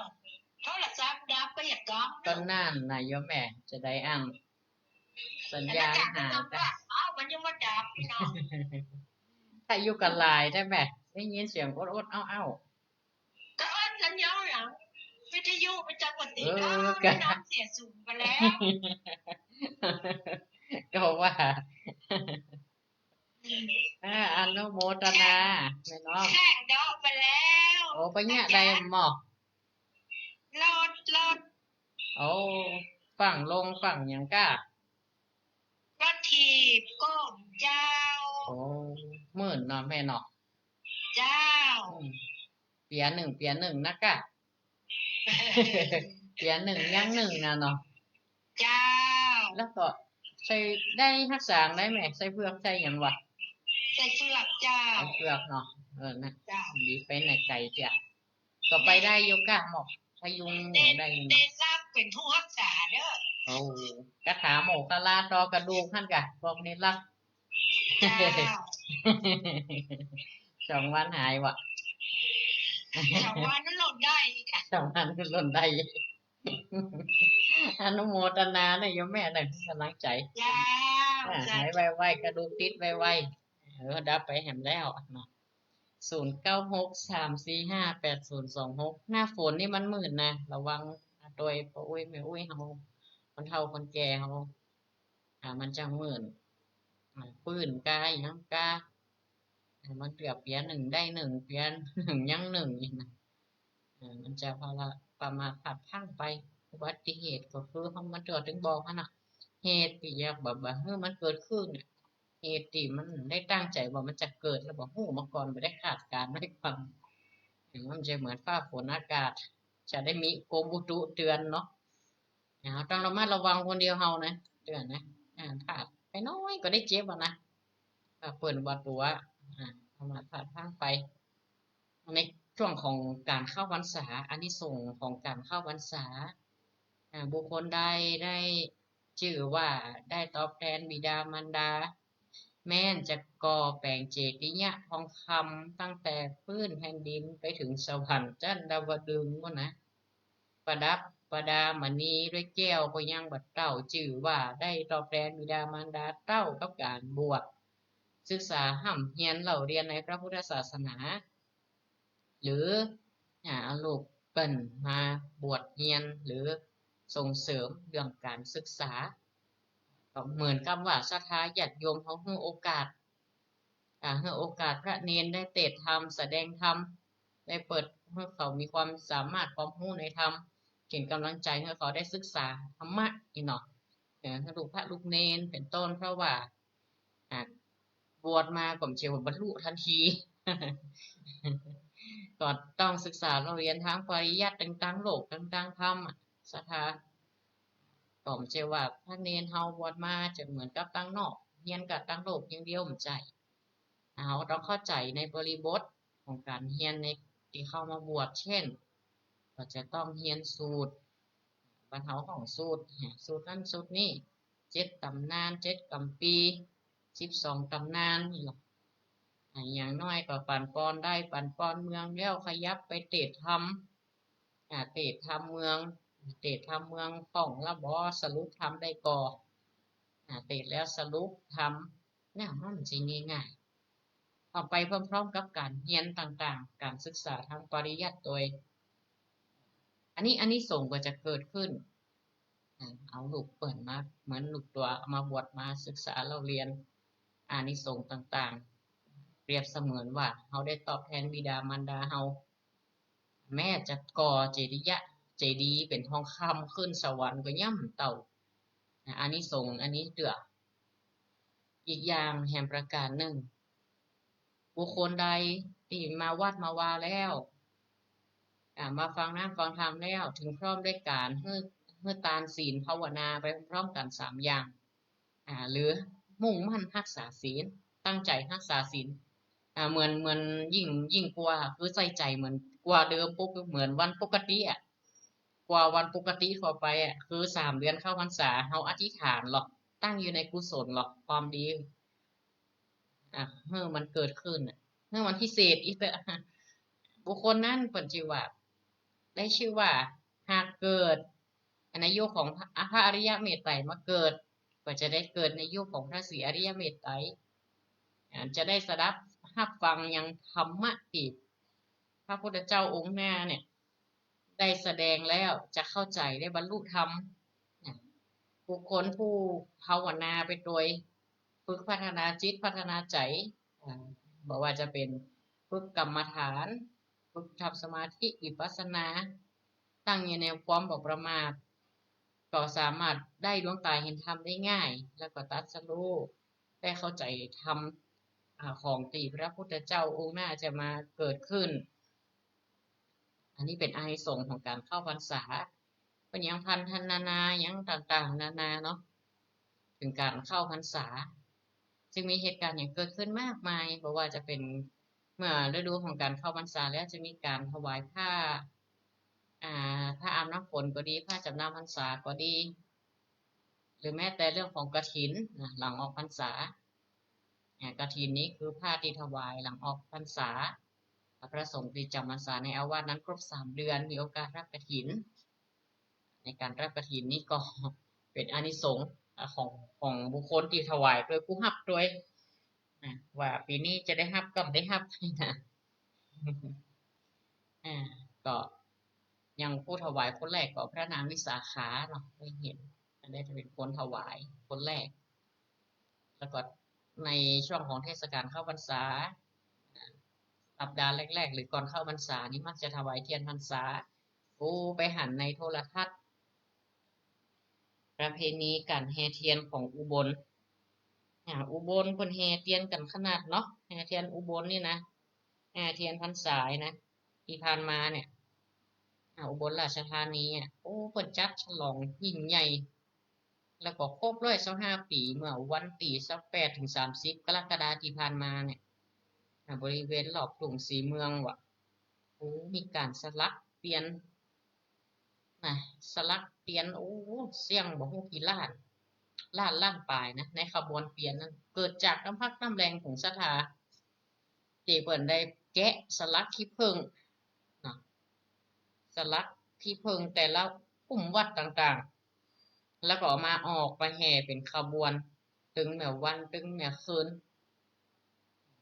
โทรศัพท์ดับไปอย่างก่อน ก็นั่นน่ะโยมแม่ จะได้อั้น สัญญาณหายไป เอ้า มันยังบ่ดับพี่น้อง ถ้าอยู่กั๋นหลายได้แม่ ได้ยินเสียงอดๆ เอ้าๆ ก็อั้นกันยาวหลัง วิทยุประจำวันนี้ เออ ก็ ก็น้ำเสียสูงไปแล้ว ก็ว่า อ่า อนุโมทนา แม่น้อง แข้งเดาะไปแล้ว โอ้ ไปเยียะใดหม่อ รถ รถ โอ้ ฟั่งลงฟั่งหยังก้า รถถีบก้นเจ้า โอ้ มื่นเนาะแม่เนาะ เจ้า อืม เปียหนึ่ง เปียหนึ่งนะก้า เปียหนึ่ง ยังหนึ่งนะเนาะ เจ้า แล้วก็ใส่ ได้ฮักษาได้ไหม ใส่เฟือกใส่หยังวะ ใส่เฟือกเจ้า ใส่เฟือกเนาะ เออนะ เจ้า ดีไปไหนไกลเตี้ย ก็ไปได้อยู่ก้าหมอก พยุงหยังได้อยู่ เน เนาะ รลักษณ์เป๋นผู้ฮักษาเด้อ โอ้ คาถาโมคคัลลาต่อกระดูกหั้นก่ะ บอกเนรลักษณ์ เจ้า สองวันหายวะ สองวันนั้นหล่นได้อีกอะ สองวันนั้นหล่นได้ อนุโมทนานะโยมแม่นะ ก๋ำลังใจ๋ เจ้า อ่า สาธุ หายไวๆ กระดูกติดไวๆ เออ ดับไปแหมแล้วเนาะ ศูนย์เก้าหก สามสี่ห้า แปดศูนย์สองหก หน้าฝนนี่มันมืดนะ ระวังโตยป้ออุ๊ยแม่อุ๊ยเฮา คนเฒ่าคนแก่เฮา อ่า มันจะมืด อ่า ปื้นกาหยังกา อ่า บางเตื้อเปียหนึ่งได้หนึ่ง เปียหนึ่งยังหนึ่งอยู่นะ อ่า มันจะพละ ประมาทพลาดพลั้งไป อุบัติเหตุก็คือเฮา มันเตื้อตึงบอกหั้นน่ะ เหตุตี้อยากบ่ บ่หื้อมันเกิดขึ้นน่ะ เหตุตี้มันได้ตั้งใจ๋ว่ามันจะเกิดแล้วบ่ฮู้มาก่อน บ่ได้คาดการณ์ไว้ก่อน มันจะเหมือนฟ้าฝนอากาศ จะได้มีกรมอุตุเตือนเนาะ เฮาต้องระมัดระวังคนเดียวเฮานะ เตือนนะ อ่า พลาดไปน้อยก็ได้เจ็บอะนะ อ่า เปิ้นว่าตั๋ว อ่า ประมาทพลาดพลั้งไป ในช่วงของก๋านเข้าพรรษา อานิสงส์ของก๋านเข้าพรรษา อ่า บุคคลใดได้จื้อว่าได้ตอบแตนบิดามารดา แม้นจะก่อแป๋งเจติยะทองคำตั้งแต่ปื้นแผ่นดินไปเถิงสวรรค์จั้นดาวดึงส์โน่นนะ ประดับประดามณีด้วยแก้วก็ยังบ่เต้าจื้อว่าได้ตอบแตนบิดามารดาเต้ากับก๋านบวชศึกษาฮ่ำเฮียนเล่าเรียนในพระพุทธศาสนา หรือ อ่า เอาลูกเปิ้นมาบวชเฮียน หรือส่งเสริมเรื่องก๋านศึกษา ก็เหมือนกับว่าศรัทธาญาติโยมเฮาหื้อโอกาส อ่า หื้อโอกาสพระเณรได้เตสน์ธรรม แสดงธรรม ได้เปิดหื้อเขามีความสามารถความฮู้ในธรรม เป๋นก๋ำลังใจ๋หื้อเขาได้ศึกษาธรรมะนี่เนาะ เออ หื้อลูกพระลูกเณรเป๋นต้น เพราะว่า อ่า บวชมาก็บ่ใจ้ว่าบรรลุตันที ก็ต้องศึกษาเล่าเรียนตางปริยัติ ตางโลก ตางธรรมอะ ศรัทธา ก็บ่ใจ้ว่าพระเณรเฮาบวชมาจะเหมือนกับตางนอก เฮียนกับตางโลกอย่างเดียว บ่ใจ้ เฮาต้องเข้าใจ๋ในบริบทของก๋านเฮียนในตี้เข้ามาบวช เจ้น ก็จะต้องเฮียนสูตร บ้านเฮาฮ้องสูตร สูตรนั้นสูตรนี้ เจ็ดต๋ำนาน เจ็ดก๋ำปี สิบสองต๋ำนานนี่แหละ อ่า อย่างน้อยก็ปั๋นปอนได้ ปั๋นปอนเมืองแล้วขยับไปเตสน์ธรรม อ่า เตสน์ธรรมเมือง เตสน์ธรรมเมืองคล่องแล้วบ่ สรุปธรรมได้ก่อ อ่า เตสน์แล้วสรุปธรรม เนี่ยมันบ่ใจ้ง่ายๆ เอาไปพร้อมๆ กับก๋านเฮียนต่างๆ ก๋านศึกษาตางปริยัติโตย อันนี้อานิสงส์ก็จะเกิดขึ้น อ่า เอาลูกเปิ้นมา เหมือนลูกตั๋วเอามาบวชมาศึกษาเล่าเรียน อานิสงส์ต่างๆ เปรียบเสมือนว่าเฮาได้ตอบแตนบิดามารดาเฮา แม้จะก่อเจติยะ เจดีย์เป๋นทองคำขึ้นสวรรค์ก็ยังบ่เต้า อ่า อานิสงส์อันนี้เตื้อ อีกอย่างแหมประก๋านนึ่ง บุคคลใดตี้มาวัดมาวาแล้ว อ่า มาฟังน้ำฟังธรรมแล้ว เถิงพร้อมด้วยก๋านหื้อ หื้อตาน ศีล ภาวนาไปพร้อมกั๋นสามอย่าง อ่า หรือมุ่งมั่นฮักษาศีล ตั้งใจ๋ฮักษาศีล อ่า เหมือน เหมือนยิ่ง ยิ่งกว่า คือใส่ใจ๋เหมือนกว่าเดิม ปก เหมือนวันปกติอะ กว่าวันปกติทั่วไปอะ คือสามเดือนเข้าพรรษา เฮาอธิษฐานลอ ตั้งอยู่ในกุศลลอ ความดี อ่ะ หื้อมันเกิดขึ้นน่ะ หื้อมันพิเศษอีกเต๊อะ บุคคลนั้นเปิ้นจื้อว่า ได้ชื่อว่า หากเกิดในยุคของพระ พระอริยเมตไตรมาเกิด ก็จะได้เกิดในยุคของพระศรีอริยเมตไตร อ่า จะได้สดับฮับฟังยังธรรมะตี้พระพุทธเจ้าองค์หน้าเนี่ย ได้แสดงแล้วจะเข้าใจ๋ได้บรรลุธรรม อ่า บุคคลผู้ภาวนาไปโตย ฝึกพัฒนาจิตพัฒนาใจ๋ อ่า บ่ว่าจะเป๋นฝึกกรรมฐาน ฝึกทำสมาธิวิปัสสนา ตั้งอยู่ในความบ่ประมาท ก็สามารถได้ดวงต๋าหันธรรมได้ง่าย แล้วก็ตรัสรู้ ได้เข้าใจ๋ธรรม อ่า ของตี้พระพุทธเจ้าองค์หน้าจะมาเกิดขึ้น อันนี้เป๋นอานิสงส์ของก๋านเข้าพรรษา เปิ้นยังพันธนานาหยังต่างๆ นานาเนาะ เถิงก๋านเข้าพรรษา ซึ่งมีเหตุก๋ารณ์หยังเกิดขึ้นมากมาย บ่ว่าจะเป๋นเมื่อฤดูของก๋านเข้าพรรษาแล้วจะมีก๋านถวายผ้า อ่า ผ้าอาบน้ำฝนก็ดี ผ้าจำนำพรรษาก็ดี หรือแม้แต่เรื่องของกฐินนะ หลังออกพรรษา อ่า กฐินนี้คือผ้าตี้ถวายหลังออกพรรษา พระสงฆ์ตี้จำพรรษาในอาวาสนั้นครบสามเดือน มีโอกาสฮับกฐิน ในก๋านฮับกฐินนี้ก็เป๋นอานิสงส์ อ่า ของ ของบุคคลตี้ถวายตวย ผู้ฮับตวย นะ ว่าปี๋นี้จะได้ฮับก็บ่ได้ฮับนะ อ่า ก็อย่างผู้ถวายคนแรกก็พระนางวิสาขาเนาะ ได้หัน อันนี้จะเป๋นคนถวายคนแรก แล้วก็ในช่วงของเทศกาลเข้าพรรษา อ่า สัปดาห์แรกๆ หรือก่อนเข้าพรรษานี่มักจะถวายเตียนพรรษา โอ้ ไปหันในโทรทัศน์ ประเพณีก๋านแห่เตียนของอุบล อ่า อุบลเปิ้นแห่เตียนกั๋นขนาดเนาะ แห่เตียนอุบลนี่นะ แห่เตียนพรรษานะ ตี้ผ่านมาเนี่ย อ่า อุบลราชธานีอะ โอ้ เปิ้นจัดฉลองยิ่งใหญ่ แล้วก็ครบร้อยซาวห้าปี๋ เมื่อวันตี้ซาวแปดถึงสามสิบกรกฎาตี้ผ่านมาเนี่ย อ่า บริเวณรอบทุ่งศรีเมืองว่ะ โอ้ มีก๋านสลักเตียน นะ สลักเตียน โอ้ เสี้ยงบ่ฮู้กี่ล้าน ล้านล้านป๋ายนะ ในขบวนเตียนนั้น เกิดจากน้ำพักน้ำแฮงของศรัทธา ตี้เปิ้นได้แกะสลักขี้ผึ้งนะ สลักขี้ผึ้งแต่ละคุ้มวัดต่างๆ แล้วก็เอามาออกไปแห่เป๋นขบวน ตึงเมื่อวัน ตึงเมื่อคืน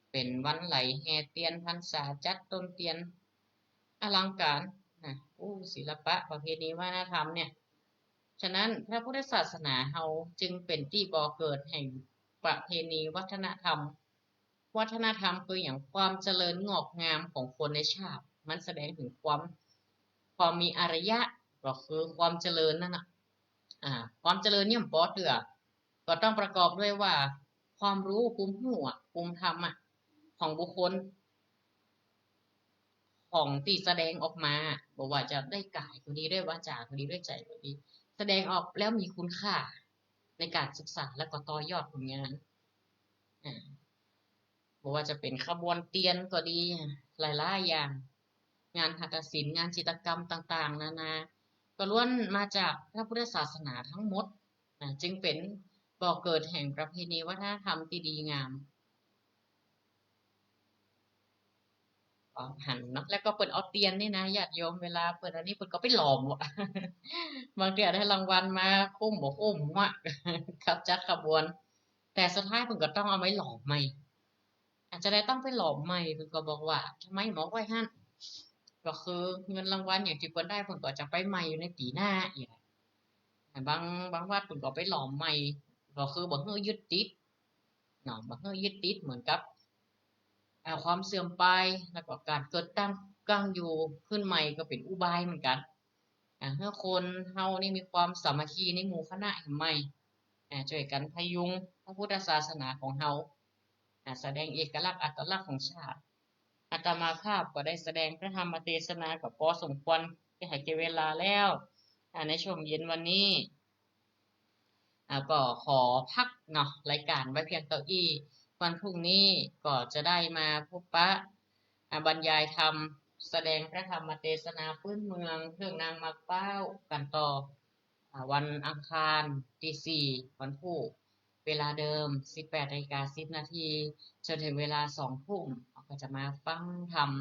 เป๋นวันไหลแห่เตียนพรรษา จัดต้นเตียนอลังก๋านนะ อู้ ศิลปะประเพณีวัฒนธรรมเนี่ย ฉะนั้นพระพุทธศาสนาเฮาจึงเป๋นตี้บ่อเกิดแห่งประเพณีวัฒนธรรม วัฒนธรรมคือหยัง ความเจริญงอกงามของคนในชาติ มันแสดงเถิงความ ความมีอารยะ ก็คือความเจริญนั่นน่ะ อ่า ความเจริญเนี่ยมันปอเตื้อ ก็ต้องประกอบด้วยว่าความฮู้ ภูมิฮู้อะ ภูมิธรรมอะ ของบุคคล ของตี้แสดงออกมา บ่ว่าจะด้วยก๋ายก็ดี ด้วยวาจาก็ดี ด้วยใจ๋ก็ดี แสดงออกแล้วมีคุณค่าในก๋านศึกษา แล้วก็ต่อยอดผลงาน อ่า บ่ว่าจะเป๋นขบวนเตียนก็ดี หลายๆ อย่าง งานหัตถศิลป์ งานจิตรกรรมต่างๆ นานา ก็ล้วนมาจากพระพุทธศาสนาทั้งหมดนะ จึงเป๋นบ่อเกิดแห่งประเพณีวัฒนธรรมตี้ดีงาม ก็หันเนาะ แล้วก็เปิ้นเอาเตียนนี่นะ ญาติโยม เวลาเปิ้นอันนี้เปิ้นก็ไปหลอมว่ะ บางทีได้รางวัลมา คุ้มบ่คุ้มวะ ขับจัดขบวน แต่สุดท้ายเปิ้นก็ต้องเอาไว้หลอมใหม่ อาจจะได้ต้องไปหลอมใหม่ เปิ้นก็บอกว่า ทำไมหมอไว้หั้น ก็คือเงินรางวัลอย่างตี้เปิ้นได้ เปิ้นก็จะไปใหม่อยู่ในปี๋หน้าอีกอะ บาง บางวัดเปิ้นก็ไปหลอมใหม่ ก็คือบ่หื้อยึดติดเนาะ บ่หื้อยึดติดเหมือนกับ อ่า ความเสื่อมไป แล้วก็ก๋านเกิดตั้ง ตั้งอยู่ขึ้นใหม่ก็เป๋นอุบายเหมือนกั๋น อ่า หื้อคนเฮานี่มีความสามัคคีในหมู่คณะแหมใหม่ อ่า จ้วยกั๋นพยุงพระพุทธศาสนาของเฮา อ่า แสดงเอกลักษณ์อัตลักษณ์ของชาติ อาตมาภาพก็ได้แสดงพระธรรมเตสนาก็ปอสมควร จะให้แก่เวลาแล้ว อ่า ในช่วงเย็นวันนี้ อ่า ก็ขอพักเนาะ รายก๋านไว้เพียงเต้าอี้ วันพรุ่งนี้ก็จะได้มาพบปะ อ่า บรรยายธรรม แสดงพระธรรมเตสนาพื้นเมือง เรื่องนางหมากเป๊ากั๋นต่อ อ่า วันอังคารตี้สี่ วันพูด เวลาเดิม สิบแปดนาฬิกาสิบนาที จนถึงเวลาสองทุ่ม ก็จะมาฟังธรรม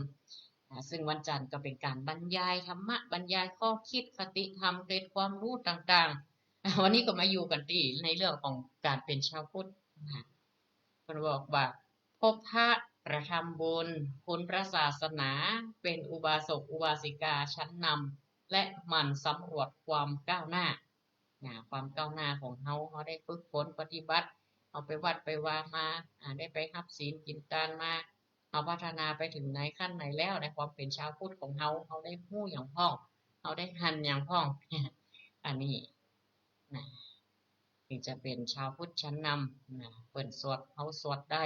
อ่า ซึ่งวันจันทร์ก็เป๋นก๋านบรรยายธรรมะ บรรยายข้อคิดคติธรรม เกร็ดความฮู้ต่างๆ อ่า วันนี้ก็มาอยู่กั๋นตี้ในเรื่องของก๋านเป๋นชาวพุทธนะ เปิ้นบอกว่า พบพระ กระทำบุญ คุณพระศาสนา เป็นอุบาสกอุบาสิกาชั้นนำ และหมั่นสำรวจความก้าวหน้า นะ ความก้าวหน้าของเฮา เฮาได้ฝึกฝนปฏิบัติ เฮาไปวัดไปวามา อ่า ได้ไปฮับศีลกิ๋นตานมา เฮาพัฒนาไปเถิงไหนขั้นไหนแล้ว ในความเป๋นชาวพุทธของเฮา เฮาได้ฮู้หยังพ่อง เฮาได้หันหยังพ่อง อันนี้นะ เถิงจะเป๋นชาวพุทธชั้นนำนะ เปิ้นสวด เฮาสวดได้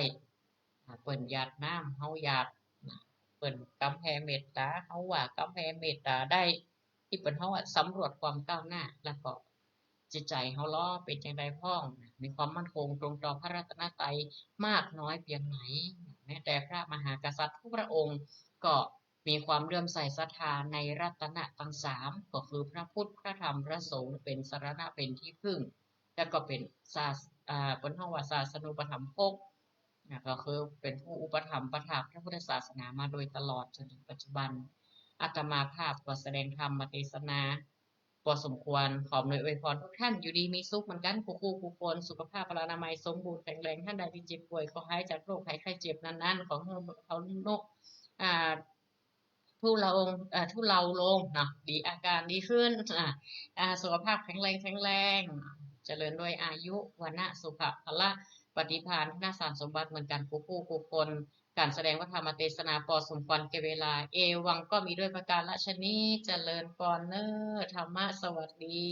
อ่า เปิ้นหยาดน้ำ เฮาหยาด นะ เปิ้นกำแผ่เมตต๋า เฮาว่ากำแผ่เมตต๋าได้ ตี้เปิ้นฮ้องว่าสำรวจความก้าวหน้า แล้วก็จิตใจ๋เฮาลอเป๋นจังใดพ่อง มีความมั่นคงตรงต่อพระรัตนตรัยมากน้อยเปียงไหน แม้แต่พระมหากษัตริย์ทุกพระองค์ก็มีความเลื่อมใสศรัทธาในรัตนะตังสาม ก็คือพระพุทธ พระธรรม พระสงฆ์ เป๋นสรณะ เป๋นตี้พึ่ง แล้วก็เป๋นศาส- อ่า เปิ้นฮ้องว่าศาสนูปถัมภก นะ ก็คือเป๋นผู้อุปถัมภ์ประถากพระพุทธศาสนามาโดยตลอดจ๋นเถิงปัจจุบัน อาตมาภาพก็แสดงธรรมเตสนาปอสมควร ขออำนวยอวยพรทุกท่านอยู่ดีมีสุขเหมือนกั๋นกู้ๆ กู้คน สุขภาพพลานามัยสมบูรณ์แข็งแรง ท่านใดตี้เจ็บป่วยก็หายจากโรคภัยไข้เจ็บนั้นๆ ขอหื้อเขานก อ่า ทุเลา เอ่อ ทุเลาลงเนาะ ดี อาการดีขึ้น อ่า อ่า สุขภาพแข็งแรง แข็งแรง เจริญด้วยอายุ วรรณะ สุขะ พละ ปฏิภาณ ธนสารสมบัติเหมือนกั๋นกู้ๆ กู้คน ก๋านแสดงพระธรรมเตสนาปอสมควรแก่เวลา เอวังก็มีด้วยประการฉะนี้ เจริญปอนเน่อ ธรรมะ สวัสดี